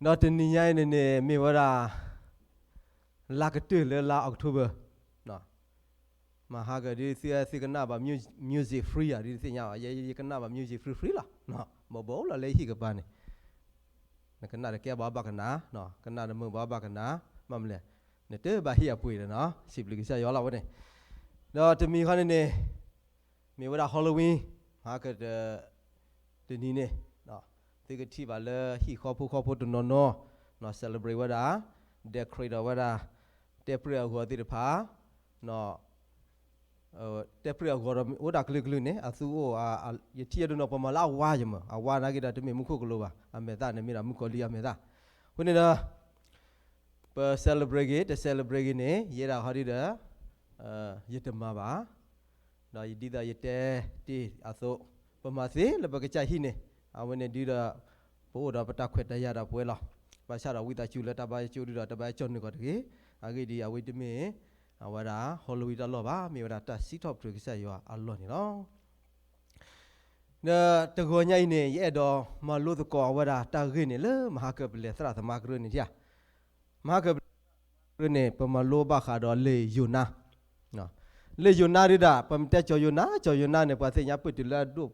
ဒီးတနံၤညါအံၤန့ၣ်န့ၣ် မ့ၢ်ဝဲဒၣ် လါကတၢၢ်လၢလါ October, မဟါကဒုးသ့ၣ်ညါ သုကနၣ်ဘၣ် music free ဧါ ဒုးသ့ၣ်ညါဘၣ်, ယဲယကနၣ်ဘၣ် music free free လီၤ. ဘၣ်ဘၣ်အိၣ်လီၤလၢဟံၣ်ကပၤန့ၣ် နကနၣ်တကဲဘၣ်ဘၣ်ကနၣ်, ကနၣ်တမုာ်ဘၣ်ဘၣ်ကနၣ်, ဘၣ်မနုၤလဲၣ်, နတဘၣ်ဟ့ၣ်အပှ့ၤဒီးနီၤ, စံးဘျုးကစၢ်ယွၤလီၤဝဲန့ၣ်. ဒီးတမံၤဃီန့ၣ်န့ၣ် မ့ၢ်ဝဲဒၣ် Halloween, မဟါက တနံၤန့ၣ် သုကထံၣ်ဘၣ်လၢဟံၣ်ဃီဖိဃီဖိတနီၤနီၤ celebrate ဝဲဒၣ်, decorate ဒီးဝဲဒၣ် တဲပြဲၢ်အဂီၤသ့ၣ်တဖၣ်, တဲပြဲၢ်အဂီၤဒီးအိၣ်ဒၣ်ကလုာ်ကလုာ်န့ၣ် အသူအိၣ်, ယထံၣ်ယဒိၣ်နီၤ ပမၤလၢအဝါယမၢ်, အဝါနာ်က့ဒီးတမ့ၢ်မူခိၣ်ကလိၤဘၣ်, အမဲာ်သၣ်န့ၣ်မ့ၢ်ဒၣ်မုၣ်ကီၤလံၢ်အမဲာ်သၣ်. အဃိန့ၣ်ဒီး ပ celebrate ဂ့ၤ တ celebrate ဂ့ၤန့ၣ် ယဲဒၣ်ဟီဒုဒီး ယတမၤဘၣ်. ဒီးဒ်သိးယတဲတ့ၢ်အသိး, ပမၤသ့လၢပကစၢ်ဟံၣ်န့ၣ်, အဝဲန့ၣ်ဒုဒီး ပအိၣ်ဒီးပတၢ်ခွဲးတၢ်ယာ်ဒီးပှဲၤလီၤ. ဘၣ်ဆၣ်ဒီးဝံသးစူၤလၢတၢ်ဘါယွၤကၠိဒုဒီး တၢ်ဘါယွၤကၠိနုာ်ကီၢ်တဂ့ၤ. အဂ့ၢ်ဒ်အံၤ အဝဲတမ့ၢ် အဝဲဒၣ် Halloween တၢ်လီၢ်ဘၣ်, မ့ၢ်ဝဲဒၣ်တၢ်စံးထီၣ်ပတြၢၤကစၢ်ယွၤအလီၢ်န့ၣ်လီၤ. ဒီးတဂီၤညါအံၤန့ၣ် ယအဲၣ်ဒိးမၤလိသကိးအဝဲဒၣ်တၢ်ဂ့ၢ်န့ၣ်လၢမဟါကပလဲၤသရၣ်သမါကရၢန့ၣ်ဧါ. မဟါကပလဲၤသရၣ်သမါကရၢန့ၣ် ပမၤလိဘၣ်ဃးဒီးလံာ်ယိၤနါ. လံာ်ယိၤနါဒုဒၣ် ပမ့ၢ်တဲကၠီၤယိၤနါ, ကၠီၤယိၤနါန့ၣ် ပှၤသ့ၣ်ညါပတုၤလၢအဒိၣ်,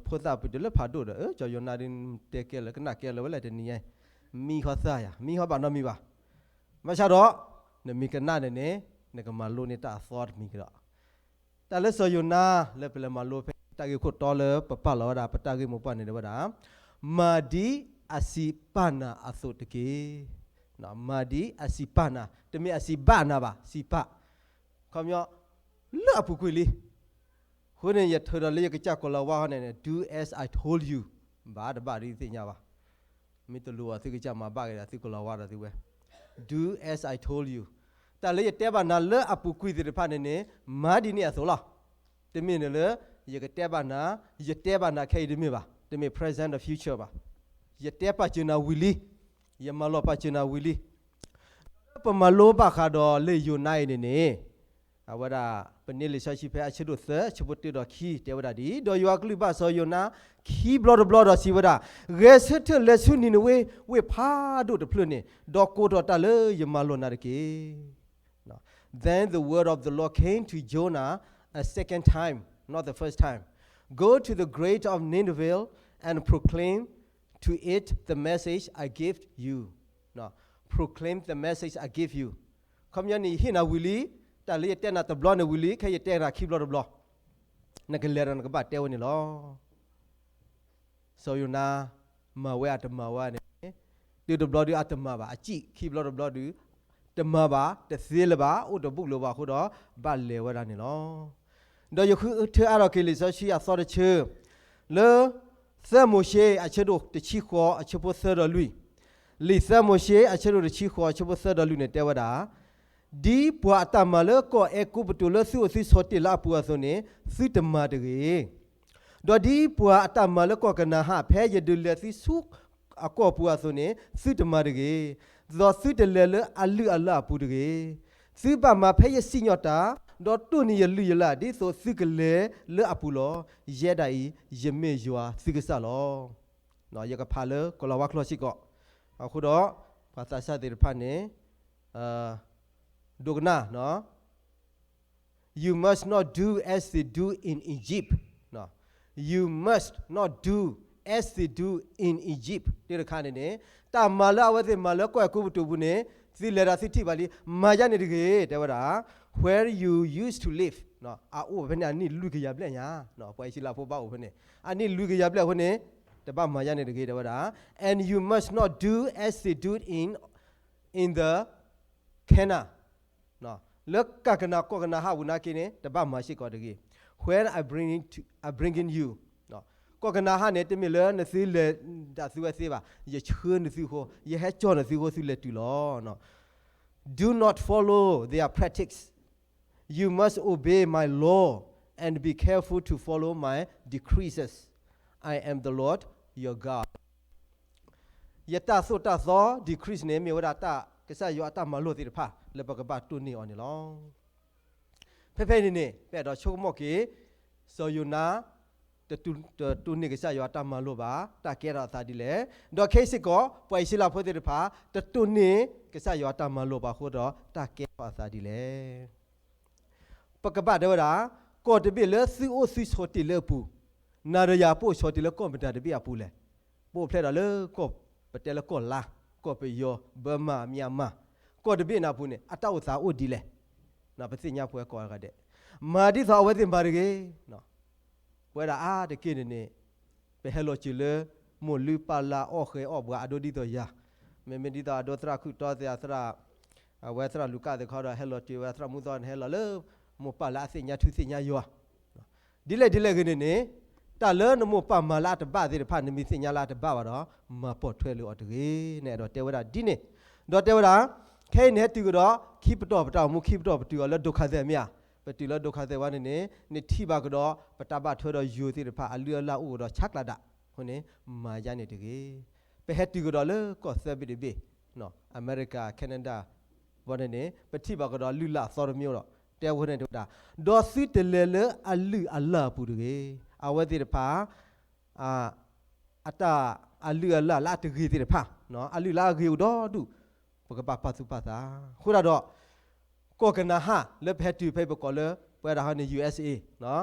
ဖိသၣ်ပတုၤလၢဖးဒိၣ်ဒီး ကၠီၤယိၤနါဒုတဲကဲလၢာ် ကနၣ်ကဲလၢာ်ဝဲလဲၣ်တနံၤညါ, မံဃီသၣ်ယၤ မံဃီဘၣ်နီတမံၤဘၣ်. ဘၣ်ဆၣ်ဒီး နမ့ၢ်ကနၣ်န့ၣ်န့ၣ် နကမၤလိန့ၢ်တၢ်အသီတမံၤကဒီး. တၢ်လၢစီၤယိၤနါလၢပလဲၤမၤလိဖဲ တၢ်ဂ့ၢ်ခိၣ်တီလၢပပာ်လီၤဝဲဒၣ် ပတၢ်ဂ့ၢ်မိၢ်ပှၢ်န့ၣ်ဝဲဒၣ်, မၤဒ်အစံးပာ်နၤအသိးတက့ၢ်. မၤဒ်အစံးပာ်နၤ, တမ့ၢ်အစံးဘၣ်နၤဘၣ်, စံးပာ်, ခီပညီ လၢအပူၤကွံာ်လံ. အဃိန့ၣ် ယထုးဒီးလၢယကစၢ်ကိၤလၤဝါန့ၣ်န့ၣ် do as I told you, ဘၣ်တဘၣ်ဒုးသ့ၣ်ညါဘၣ်. မ့ၢ်တလိၤအီၤ သုကစၢ်မၤဘၣ်က့ၤဒီးသုကိၤလၤဝါဒီးသုဝဲ, do as I told you, တၢ်လၢယတဲဘၣ်နၤလၢအပူၤကွံာ်သ့ၣ်တဖၣ်န့ၣ်န့ၣ် မၤဒ်န့ၣ်အသိးလီၤ. တမ့ၢ်န့ၣ်လၢ ယကတဲဘၣ်နၤ, ယတဲဘၣ်နၤခဲအံၤတမ့ၢ်ဘၣ်, တမ့ၢ် present or future ဘၣ်. ယတဲပာ်စၢၤနၤဝံၤလံ, ယမၤလီၤပာ်စၢၤနၤဝံၤလံ. ပမၤလိဘၣ်ဃးဒီးလံာ်ယိၤနါအံၤန့ၣ်န့ၣ် အဝဲဒၣ် ပန့ၢ်လံာ်စီဆှံဖဲအဆၢဒိၣ်သၢ အဆၢဖိတၢဒီးခံ တဲဝဲဒၣ်ဒ်အံၤ, ဒီးယွၤအကလုၢ်ဘၣ်စီၤယိၤနါ ခံဘျီတဘျီဒီးစံးဝဲဒၣ်, ဂဲၤဆၢထၢၣ်လဲၤဆူနံၤနဝ့ ဝ့ၢ်ဖးဒိၣ်တဖျၢၣ်န့ၣ်, ဒီးကိးထီၣ်တၢ်လၢယမၤလိာ်နၤတက့ၢ်. Then the word of the Lord came to Jonah a second time, not the first time. Go to the great of Nineveh and proclaim to it the message I give you. Proclaim the message I give you. ခီပညီန့ၣ် ယဟ့ၣ်နၤဝံၤလံ, တၢ်လၢယတဲနၤတဘျီန့ၣ်ဝံၤလံ, ခဲအံၤယတဲနၤခံဘျီတဘျီ, နကလဲၤဒီးနကဘၣ်တဲဝဲန့ၣ်လီၤ. စီၤယိၤနါ မၤဝဲအတမၤဝဲန့ၣ်, တုၤတဘျီဒုးအတမၤဘၣ်, အစံးခံဘျီတဘျီဒုး တမၤဘၣ်, တသ့လၢၤဘၣ်, အိၣ်တဘူၣ်လၢၤဘၣ်အဃိဒီး ဘၣ်လဲၤဝဲဒၣ်န့ၣ်လီၤ. ဒီးယဃုထၢအါထီၣ်က့ၤလံာ်စီဆှံအသီတဆၢ, လၢ သၢမိၤၡ့ အဆၢဒိၣ်တဆံဃိး အဆၢဖိသၢဒီးလွံၢ်, လံာ်သၢမိၤၡ့ အဆၢဒိၣ်တဆံဃိး အဆၢဖိသၢဒီးလွံၢ်န့ၣ်တဲဝဲဒၣ်, ဒ်ပှၤအတၢ်မၤလၢကီၢ်အဲၤကူပတူးလၢသုအိၣ်သုဆိးတ့ၢ်လၢအပူၤအသိးန့ၣ် သုတမၤတဂ့ၤ. ဒီးဒ်ပှၤအတၢ်မၤလၢကီၢ်ကနၤအၣ် ဖဲယဒုးလဲၤသုဆူအကီၢ်ပူၤအသိးန့ၣ် သုတမၤတဂ့ၤ. ဒီးသုတလဲၤလၢအလုၢ်အလၢ်အပူၤတဂ့ၤ. သုဘၣ်မၤဖဲယစံၣ်ညီၣ်တၢ်, ဒီးတိၢ်န့ၢ်ယလုၢ်ယလၢ် ဒ်သိးသုကလဲၤလၢအပူၤလီၤ. ယဲဒၣ်အံၤ ယမ့ၢ်ယွၤသုကစၢ်လီၤ. ယကဖးလၢကိၤလၤဝါကျိာ်စ့ၢ်ကီး, အဃိဒီး ပှၤသးစၢ်သ့ၣ်တဖၣ်န့ၣ် ဒိကနၣ် You must not do as they do in Egypt. You must not do as they do in Egypt. တၢ်တခါန့ၣ်န့ၣ် တၢ်မၤလၢအဝဲသ့ၣ်မၤလၢကီၢ်အဲၤကူပတူးပူၤန့ၣ် သုလဲၤဒီးသုထံၣ်ဘၣ်လံ, မၤယါန့ၣ်တဂ့ၤ, တဲဝဲဒၣ်, where you used to live. အအိၣ်ဖဲန့ၣ် အနံၣ်လွံၢ်ကယၤဘျဲၣ်ညါ, ပှၤအံၣ်စရ့လးဖိဘၣ်အိၣ်ဖဲန့ၣ်, အနံၣ်လွံၢ်ကယၤဘျဲၣ်အဃိန့ၣ် တဘၣ်မၤယါန့ၣ်တဂ့ၤ တဲဝဲဒၣ်, and you must not do as they do in, in the Canaan. လၢကၢ်ကနၤ ကီၢ်ကနၤအၣ်ပူၤနာ်က့န့ၣ် တဘၣ်မၤစ့ၢ်ကီးတဂ့ၤ. When I bring it to, I bring in you. ကီၢ်ကနၤအၣ်န့ၣ် တမ့ၢ်လၢနသုလဲၤဒၣ်သုဝဲသ့ဘၣ်, ယဆှၢနသုဃိ, ယဟဲကၠီၣ်နသုဃိ သုလဲၤတုၤလီၤ. Do not follow their practice. You must obey my law and be careful to follow my decrees. I am the Lord your God. ယတၢ်သိၣ်တၢ်သီ decrees န့ၣ် မ့ၢ်ဝဲဒၣ်တၢ်ကစၢ်ယွၤအတၢ်မၤလိာ်သ့ၣ်တဖၣ် လၢပကဘၣ်တိၢ်န့ၢ်အီၤန့ၣ်လီၤ. ဖဲဖဲအံၤန့ၣ်န့ၣ် ပအဲၣ်ဒိးဆိကမိၣ်က့ၤ စီၤယိၤနါ တတိၢ်န့ၢ်ကစၢ်ယွၤတၢ်မၤလိာ်ဘၣ်, တၢ်ကဲထီၣ်အသးဒ်လဲၣ်. ဒီးခဲအံၤစ့ၢ်ကီး ပှၤအံၣ်စရ့လးဖိသ့ၣ်တဖၣ် တတိၢ်န့ၢ်ကစၢ်ယွၤတၢ်မၤလိာ်ဘၣ်အဃိဒီး တၢ်ကဲထီၣ်အသးဒ်လဲၣ်. ပကဘၣ်တဲဝဲဒၣ်, ကီၢ်တဘ့ၣ်လၢသုအိၣ်သုဆိးတ့ၢ်လၢအပူၤ, နၤဒီးယၤပအိၣ်ဆိးတ့ၢ်လၢကီၢ်မတၤတဘ့ၣ်အပူၤလဲၣ်. ပအိၣ်ဖျဲၣ်ဒီးလၢကီၢ်, ပတဲလၢကီၢ်လါ, ကီၢ်ပယီၤ, ဘၢမၤ, မၠးမး, ကီၢ်တဘ့ၣ်န့ၣ်အပူၤန့ၣ် အတၢ်အိၣ်သးအိၣ်ဒ်လဲၣ်. ပသ့ၣ်ညါပဝဲကိးဂၤဒဲး, မၤဒ်သိးအဝဲသ့ၣ်မၤတဂ့ၤ. ပဝဲဒၣ်အါတက့ၢ်န့ၣ်န့ၣ်, ပဟဲလီၤစၢၤလၢ မိၢ်လုၢ်ပၢ်လၢ်အီၣ်ဃဲၤအီၣ်ဘှးအဒိဒ်သိးယၤ, မ့မ့ၢ်ဒ်သိးအဒိသရၣ်ခုၣ်တီသ့ၣ်သရၣ်, အဝဲသရၣ်လူၤကၣ်သ့ၣ်ခီဒီးဟဲလီၤစၢၤဝဲသရၣ်မုၣ်သီန့ၣ် ဟဲလီၤလၢ မိၢ်ပၢ်လၢအသ့ၣ်ညါထူသ့ၣ်ညါယွၤ ဒ်လဲၣ်ဒ်လဲၣ်ဂ့ၤန့ၣ်န့ၣ်, တၢ်လၢနမိၢ်ပၢ်မၤလၢအတဘၣ်သ့ၣ်တဖၣ် နမ့ၢ်သ့ၣ်ညါလၢအတဘၣ်ဘၣ်ဒီး, မၤပိာ်ထွဲလၢအီၤတဂ့ၤန့ၣ် အဲၣ်ဒိးတဲဝဲဒၣ်ဒ်န့ၣ်, ဒီးတဲဝဲဒၣ်, ခဲအံၤနဟဲတုၤကဒီး ခံပတီၢ်ပတၢ်အိၣ်မူ ခံပတီၢ်ပတုၤအီၤလၢဒိခါသဲးမ့ၢ်ဧါ, ပတုၤလၢဒိခါသဲးဝဲန့ၣ်န့ၣ် နထံၣ်ဘၣ်ကဒီး ပတၢ်ဘၣ်ထွဲဒီးယိၤသ့ၣ်တဖၣ် အလုၢ်အလၢ်အိၣ်ကဒီးဆါကျးဒၣ်, အဃိန့ၣ် မၤယါန့ၣ်တဂ့ၤ. ပဟဲတုၤကဒီးလၢကီၢ်သၢဘ့ၣ်တဘ့ၣ်, အမဲရကၤ, Canada ဘီန့ၣ်န့ၣ် ပထံၣ်ဘၣ်ကဒီးလုၢ်လၢ်အသီတမံၤဒီး တဲဝဲန့ၣ်တဲဝဲဒၣ်, ဒီးသုတလဲၤလၢအလုၢ်အလၢ်အပူၤတဂ့ၤ. အဝဲသ့ၣ်တဖၣ် အတၢ်အလုၢ်အလၢ်လၢအတဂ့ၤသ့ၣ်တဖၣ်, အလုၢ်လၢအဂ့ၤအိၣ်ဒီဒူၣ်, ပကဘၣ်ပာ်သူၣ်ပာ်သး. အဃိဒၣ်ဒီး ကီၢ်ကနၤဧၣ်လၢပဟဲတုၤဖဲပကိးလၢ ပဝဲဒၣ်ဟီန့ၣ် ယူၢ်အ့းစ့ၣ်အ့ၣ်,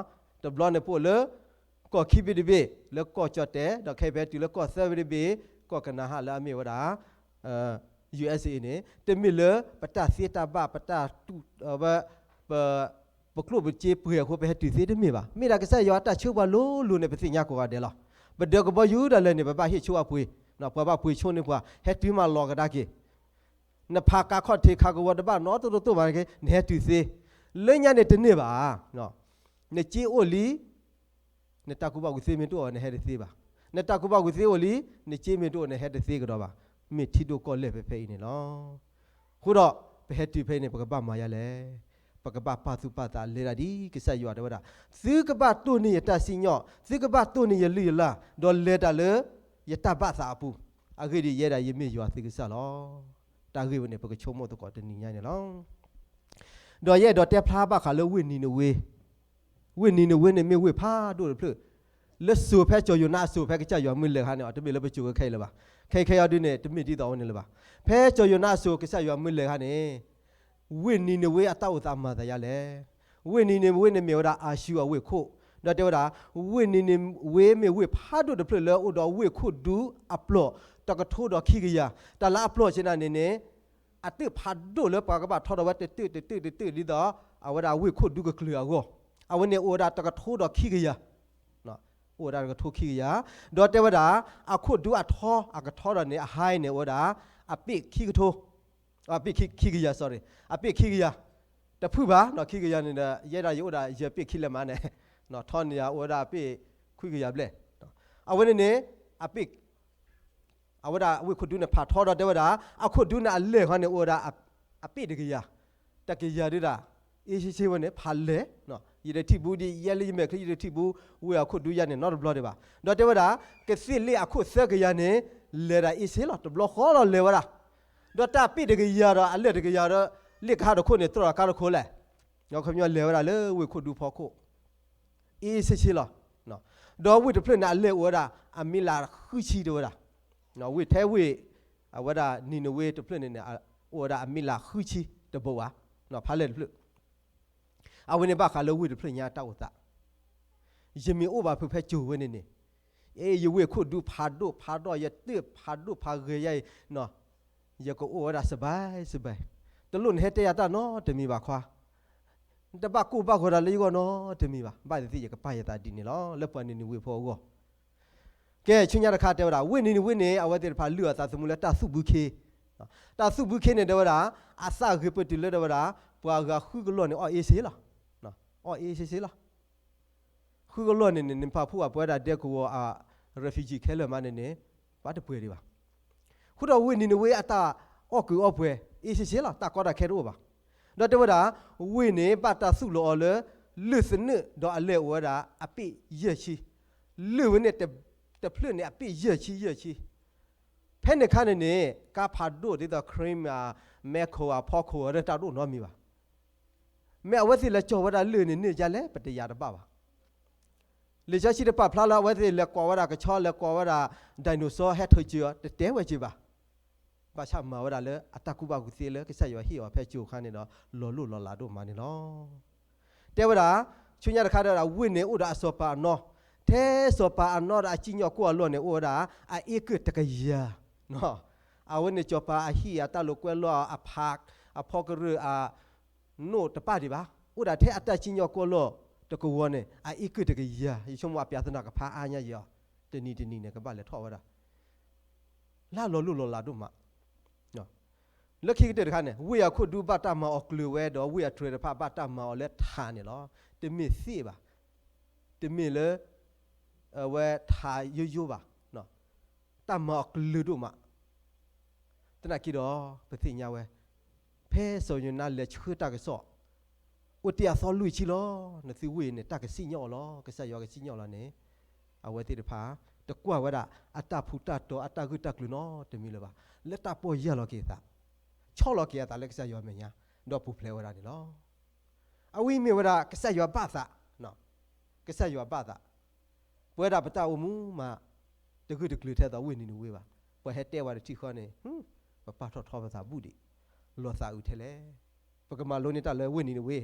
တဘျီန့ၣ်ပအိၣ်လၢ ကီၢ်ခံဘ့ၣ်တဘ့ၣ် လၢကီၢ်ကၠီၣ်တဲၣ်, ဒီးခဲအံၤပဟဲတုၤလၢကီၢ်သၢဘ့ၣ်တဘ့ၣ်, ကီၢ်ကနၤဧၣ်လၢအမ့ၢ်ဝဲဒၣ် ယူၢ်အ့းစ့ၣ်အ့ၣ်န့ၣ် တမ့ၢ်လၢပတၢ်သ့တၢ်ဘၣ် ပတၢ်တူၢ် ဝဲ ပ ပကျိၣ်ပစ့ပှဲၤအဃိ ပဟဲတုၤသ့တမ့ၢ်ဘၣ်. မ့ၢ်ဒၣ်ကစၢ်ယွၤအတၢ်ဆိပှၤလိၤလိၤန့ၣ် ပသ့ၣ်ညါကိးဂၤဒဲးလီၤ. ပဒၢးကဘီယူၤဒၣ်လဲာ်န့ၣ် ပဘၣ်ဟ့ၣ်ဆိအပှ့ၤ, ပှၤဘၣ်ပှ့ၤဆိန့ၢ်ပှၤ, ဟဲတုၤမးလီၤကဒါက့ၤ, နဖးကါခီၣ်ထံးခးကဝီၤတဘၣ်နီတတိတိဘၣ်က့ၤ နဟဲတုၤသ့, လၢညါန့ၣ်တန့ၢ်ဘၣ်. နစ့အိၣ်လံ နတၢ်ကူၣ်ဘၣ်ကူၣ်သ့မ့ၢ်တအိၣ် နဟဲတသ့ဘၣ်. နတၢ်ကူၣ်ဘၣ်ကူၣ်သ့အိၣ်လံ နစ့မ့ၢ်တအိၣ် နဟဲတသ့ကဒီးဘၣ်. မ့ၢ်ထံဒိၣ်ကီၢ်လဲၢ်ဖဲဖဲအံၤန့ၣ်လီၤ. အဃိဒီး ပဟဲတုၤဖဲအံၤန့ၣ် ပကဘၣ်မၤယါလဲၣ်. ပကဘၣ်ပာ်သူၣ်ပာ်သးလဲၤတၢ်ဒ်ကစၢ်ယွၤတဲဝဲဒၣ်, သုကဘၣ်တိၢ်န့ၢ်ယတၢ်စံၣ်ညီၣ်, သုကဘၣ်တိၢ်န့ၢ်ယလုၢ်ယလၢ်, ဒီးလဲၤတၢ်လၢယတၢ်ဘၣ်သးအပူၤ, အဂ့ၢ်ဒ်အံၤ ယဲဒၣ်ယမ့ၢ်ယွၤသုကစၢ်လီၤ. တၢ်ဂ့ၢ်ဝဲန့ၣ် ပကဆိကမိၣ်သကိးတနံၤညါန့ၣ်လီၤ. ဒီးယအဲၣ်ဒိးတဲဖျါဘၣ်ဃးလၢဝ့ၢ်နံၤနဝ့, ဝ့ၢ်နံၤနဝ့န့ၣ်မ့ၢ်ဝ့ၢ်ဖးဒိၣ်တဖျၢၣ်, လၢစိၤဖဲစီၤယိၤနါအစိၤ ဖဲကစၢ်ယွၤမၢလဲၤခါန့ၣ် အတမ့ၢ်လၢပစိၤခဲအံၤလၢၤဘၣ်. ခဲခဲအံၤဒုန့ၣ် တမ့ၢ်ဒ်သိးအဝဲန့ၣ်လၢၤဘၣ်. ဖဲစီၤယိၤနါအစိၤ ကစၢ်ယွၤမၢလဲၤခါန့ၣ် ဝ့ၢ်နံၤနဝ့အတၢ်အိၣ်သးမၤသးယါလဲၣ်. ဝ့ၢ်နံၤနဝ့န့ၣ်မ့ၢ်ဝဲဒၣ်အၤၡူအဝ့ၢ်ခိၣ်, ဒီးတဲဝဲဒၣ်, ဝ့ၢ်နံၤနဝ့မ့ၢ်ဝ့ၢ်ဖးဒိၣ်တဖျၢၣ်လၢအအိၣ်ဒီးဝ့ၢ်ခိၣ်ဒူအပျီၢ် တကထိဒီးခံကယၤ, တၢ်လၢအပျီၢ်ဆ့ၣ်န့ၣ်န့ၣ် အတၢ်ဖးဒိၣ်လၢပှၤကဘၣ်ထီထီၣ်ဝဲတတၢၢ်တတၢၢ်တတၢၢ်ဒ်သိး အဝဲဒၣ်ဝ့ၢ်ခိၣ်ဒူကကျၢၤအဂီၢ်, အဝဲန့ၣ်အိၣ်ဝဲဒၣ်တကထိဒီးခံကယၤ, အိၣ်ဝဲဒၣ်တကထိခံကယၤ, ဒီးတဲဝဲဒၣ် အခိၣ်ဒူအထီ အကထီဒီးန့ၣ် အဟါန့ၣ် အိၣ်ဝဲဒၣ် အပ့ၢ်ခံကထိ, အပ့ၢ်ခံကယၤ sorry, အပ့ၢ်ခံကယၤ, တဖုဘၣ် ခံကယၤန့ၣ်ဒီး ယဲဒၣ်ယအိၣ်ဒၣ်ယပ့ၢ်ခံလဲၣ်မးန့ၣ်, ထီန့ၣ်ယအိၣ်ဝဲဒၣ်အပ့ၢ်ခွံကယၤဘျဲၣ်, အဝဲန့ၣ်န့ၣ် အပ့ၢ် အဝဲဒၣ်ဝ့ၢ်ခိၣ်ဒူန့ၣ်ဖးထီဒီးတဲဝဲဒၣ် အခိၣ်ဒူန့ၣ်အလဲၢ်ခီန့ၣ် အိၣ်ဝဲဒၣ် အပ့ၢ်တကယၤ, တကယၤဒုဒၣ် အ့ဆ့ဆ့ဝဲန့ၣ် ဖးလဲၢ်, ယတထံၣ်ဘူးဒ်ယဲလၢယမဲာ်ချံ ယတထံၣ်ဘူး ဝ့ၢ်အခိၣ်ဒူယါန့ၣ် နီတဘျီဒံးဘၣ်. ဒီးတဲဝဲဒၣ် ကသ့ၣ်လ့ၣ်အခိၣ်သၢကယၤန့ၣ် လဲၤဒၣ်အ့ဆ့လီၤ တဘျီဃီလီၤလဲၤဝဲဒၣ်, ဒီးတၢ်ပ့ၢ်တကယၤဒီးအလဲၢ်တကယၤဒီး လ့ၣ်ကဟၣ်တခိၣ်န့ၣ် တြီၢ်ကါတခိၣ်လဲၣ်, ခီပညီလဲၤဝဲဒၣ်လၢဝ့ၢ်ခိၣ်ဒူဖီခိၣ် အ့ဆ့ဆ့လီၤ. ဒီးဝ့ၢ်တဖျၢၣ်န့ၣ် အလဲၢ်အိၣ်ဝဲဒၣ် အမံးလးဃုဆံတဲဝဲဒၣ်, ဝ့ၢ်ထဲဝ့ၢ် အဝဲဒၣ်နံၤနဝ့တဖျၢၣ်န့ၣ်န့ၣ် အိၣ်ဝဲဒၣ်အမံးလးဃုဆံတဘိးဘၣ်, ဖးလဲၢ်တဖျၢၣ်, အဝဲန့ၣ်ဘၣ်ဃးလၢဝ့ၢ်တဖျၢၣ်ညါတၢ်အိၣ်သး, ယမ့ၢ်အိၣ်ဘၣ်ဖုးဖဲစိၤဝဲန့ၣ်န့ၣ်, အ့ ယဝ့ၢ်ခိၣ်ဒူဖးဒိၣ်ဖးထီ ယတၢၢ်ဖးဒိၣ်ဖးဂဲၤယါအံၤ, ယကအိၣ်ဝဲဒၣ်စဘဲစဘဲ, တလိၣ်နဟဲတဲယၤတၢ်နီတမံၤဘၣ်ခွါ, နတဘၣ်ကိၢ်ဘၣ်ဂီၤတၢ်လၢယဂီၢ်နီတမံၤဘၣ်, ဘၣ်သ့ၣ်သ့ၣ်ယကပာ်ယသးဒ်န့ၣ်လီၤ လၢပှၤနံၤနဝ့ဖိအဂီၢ်. ကဲ ဆူညါတခါတဲဝဲဒၣ် ဝ့ၢ်နံၤနဝ့န့ၣ် အဝဲသ့ၣ်တဖၣ်လုၢ်အသးသမူလၢတၢ်သူၣ်ဘုခ့, တၢ်သူၣ်ဘုခ့န့ၣ်တဲဝဲဒၣ် အသၣ်ဂ့ၤပတုာ်လၢတဲဝဲဒၣ် ပှၤဂၤဃုကလီၢ်န့ၣ် အီၣ်အ့ဆ့လီၤ, အီၣ်အ့ဆ့ဆ့လီၤ. ဃုကလီၢ်န့ၣ်န့ၣ် နဖးဖှိၣ်အပှဲၤဒၣ်ဒဲကဝီၤအ refugee ခဲလၢာ်မးန့ၣ်န့ၣ် ဘၣ်တပှဲၤဒံးဘၣ်. ဃုာ်ဒီးဝ့ၢ်နံၤနဝ့အတၢ်အီၣ်ကုာ်အီပှဲၤ အ့ဆ့ဆ့လီၤ, တၢ်ကီတၢ်ခဲတအိၣ်ဘၣ်. ဒီးတဲဝဲဒၣ် ဝ့ၢ်န့ၣ်ဘၣ်တၢ်သူၣ်လီၤအီၤလၢ လုၢ်သနၢၣ်ဒီးအလဲၢ်အိၣ်ဝဲဒၣ်အပ့ၢ်ယဲၢ်ဆံ, လုၢ်ဝဲန့ၣ် တဖျၢၣ်န့ၣ် အပ့ၢ်ယဲၢ်ဆံယဲၢ်ဆံ. ဖဲန့ၣ်ခါန့ၣ်န့ၣ် ကါဖးဒိၣ်ဒ်သိး Crimea မဲခိၣ် အဖီခိၣ် အတၢ်ဒိၣ်နီတမံၤဘၣ်. မ့ၢ်အဝဲသ့ၣ်လဲၤကၠီၤဝဲဒၣ်လၢၢ်န့ၣ် န့ၢ်ဒ်လဲၣ် ပတယၤတဘၣ်ဘၣ်. လံာ်စီဆှံတပာ်ဖျါလၢအဝဲသ့ၣ်လဲၤကိးဝဲဒၣ်ကဆီ လဲၤကိးဝဲဒၣ် dinosaur ဟဲထၢၣ်စၢၤအီၤ တတဲဝဲစ့ၢ်ဘၣ်. ဘၣ်ဆၣ်မၤဝဲဒၣ်လၢအတၢ်ကူၣ်ဘၣ်ကူၣ်သ့လၢကစၢ်ယွၤဟ့ၣ်အီၤဖဲကၠိအခါန့ၣ်ဒီး လီၤလိၢ်လီၤလးဒိၣ်မးန့ၣ်လီၤ. တဲဝဲဒၣ် ဆူညါတခါဒီး ဝ့ၢ်န့ၣ်အိၣ်ဒီးအစီၤပၤအနီၢ်, ထဲစီၤပၤအနီၢ်ဒီးအစံၣ်ညီၣ်ကွီၢ်အလီၢ်န့ၣ် အိၣ်ဝဲဒၣ် အအ့ကၢၢ်တကယၤ အဝဲန့ၣ်စီၤပၤအဟံၣ်အတၢ်လိာ်ကွဲလီၢ်အဖး အဖီကရၢၢ်အ နိၣ်တပၣ်ဒံးဘၣ်, အိၣ်ဒၣ်ထဲအတၢ်စံၣ်ညီၣ်ကွီၢ်လီၢ်တကဝီၤန့ၣ် အအ့ကၢၢ်တကယၤ, ယဆိကမိၣ်အပျးသနာ်က့ဖးအါညါယံၤအီၤ, တနံၤတနံၤန့ၣ် ကဘၣ်လဲၤထီၣ်ဝဲဒၣ် လၢလီၤလိၢ်လီၤလးဒိၣ်မး. လၢခံကတၢၢ်တခါန့ၣ် ဝ့ၢ်အခိၣ်ဒူဘၣ်တၢ်မၤအီၤကျၢၤဝဲဒီး ဝ့ၢ်အတြဲၤတဖၣ်ဘၣ်တၢ်မၤအီၤလၢထးန့ၣ်လီၤ. တမ့ၢ်သ့ၣ်ဘၣ်, တမ့ၢ်လၢ အဝဲထးယိယိဘၣ်, တၢ်မၤအီၤကျၢၤဒိၣ်မး. သနာ်က့ဒီး ပသ့ၣ်ညါဝဲ ဖဲစီၤယိၤနါလဲၤဆှၢတၢ်ကစီၣ် အိၣ်တ့ၢ်အသီလွံၢ်ဆံလီၤ. နသုဝ့ၢ်အံၤန့ၣ် တၢ်ကစံၣ်ညီၣ်အီၤလီၤ. ကစၢ်ယွၤကစံၣ်ညီၣ်လီၤန့ၣ် အဝဲသ့ၣ်တဖၣ် တကွၢ်ဝဲဒၣ်အတၢ်ဖုးတၢ်တီၤ အတၢ်ဂၢၢ်တၢ်ကျၢၤနီတမံၤလၢၤဘၣ်. လၢတၢ်ပီၢ်ယၢ်လီၤက့ၤအသး, ဆီၣ်လီၤက့ၤအသးလၢကစၢ်ယွၤအမဲာ်ညါ, ဒီးပူၤဖျဲးဝဲဒၣ်န့ၣ်လီၤ. အဝဲမ့ၢ်ဝဲဒၣ်ကစၢ်ယွၤဘၣ်သး, ကစၢ်ယွၤဘၣ်သး ပဝဲဒၣ်ပတၢ်အိၣ်မူမး တဂၢၢ်တကျၢၤထဲသိးဝ့ၢ်နံၤနဝ့ဘၣ်. ပှၤဟဲတဲဝဲတထံၣ်ဃီန့ၣ် ပပာ်ထီၣ်ထီပသးဘူးဒံး, လီၤသးအုးထဲလဲၣ်. ပကမၤလိန့ၢ်တၢ်လၢဝ့ၢ်နံၤနဝ့,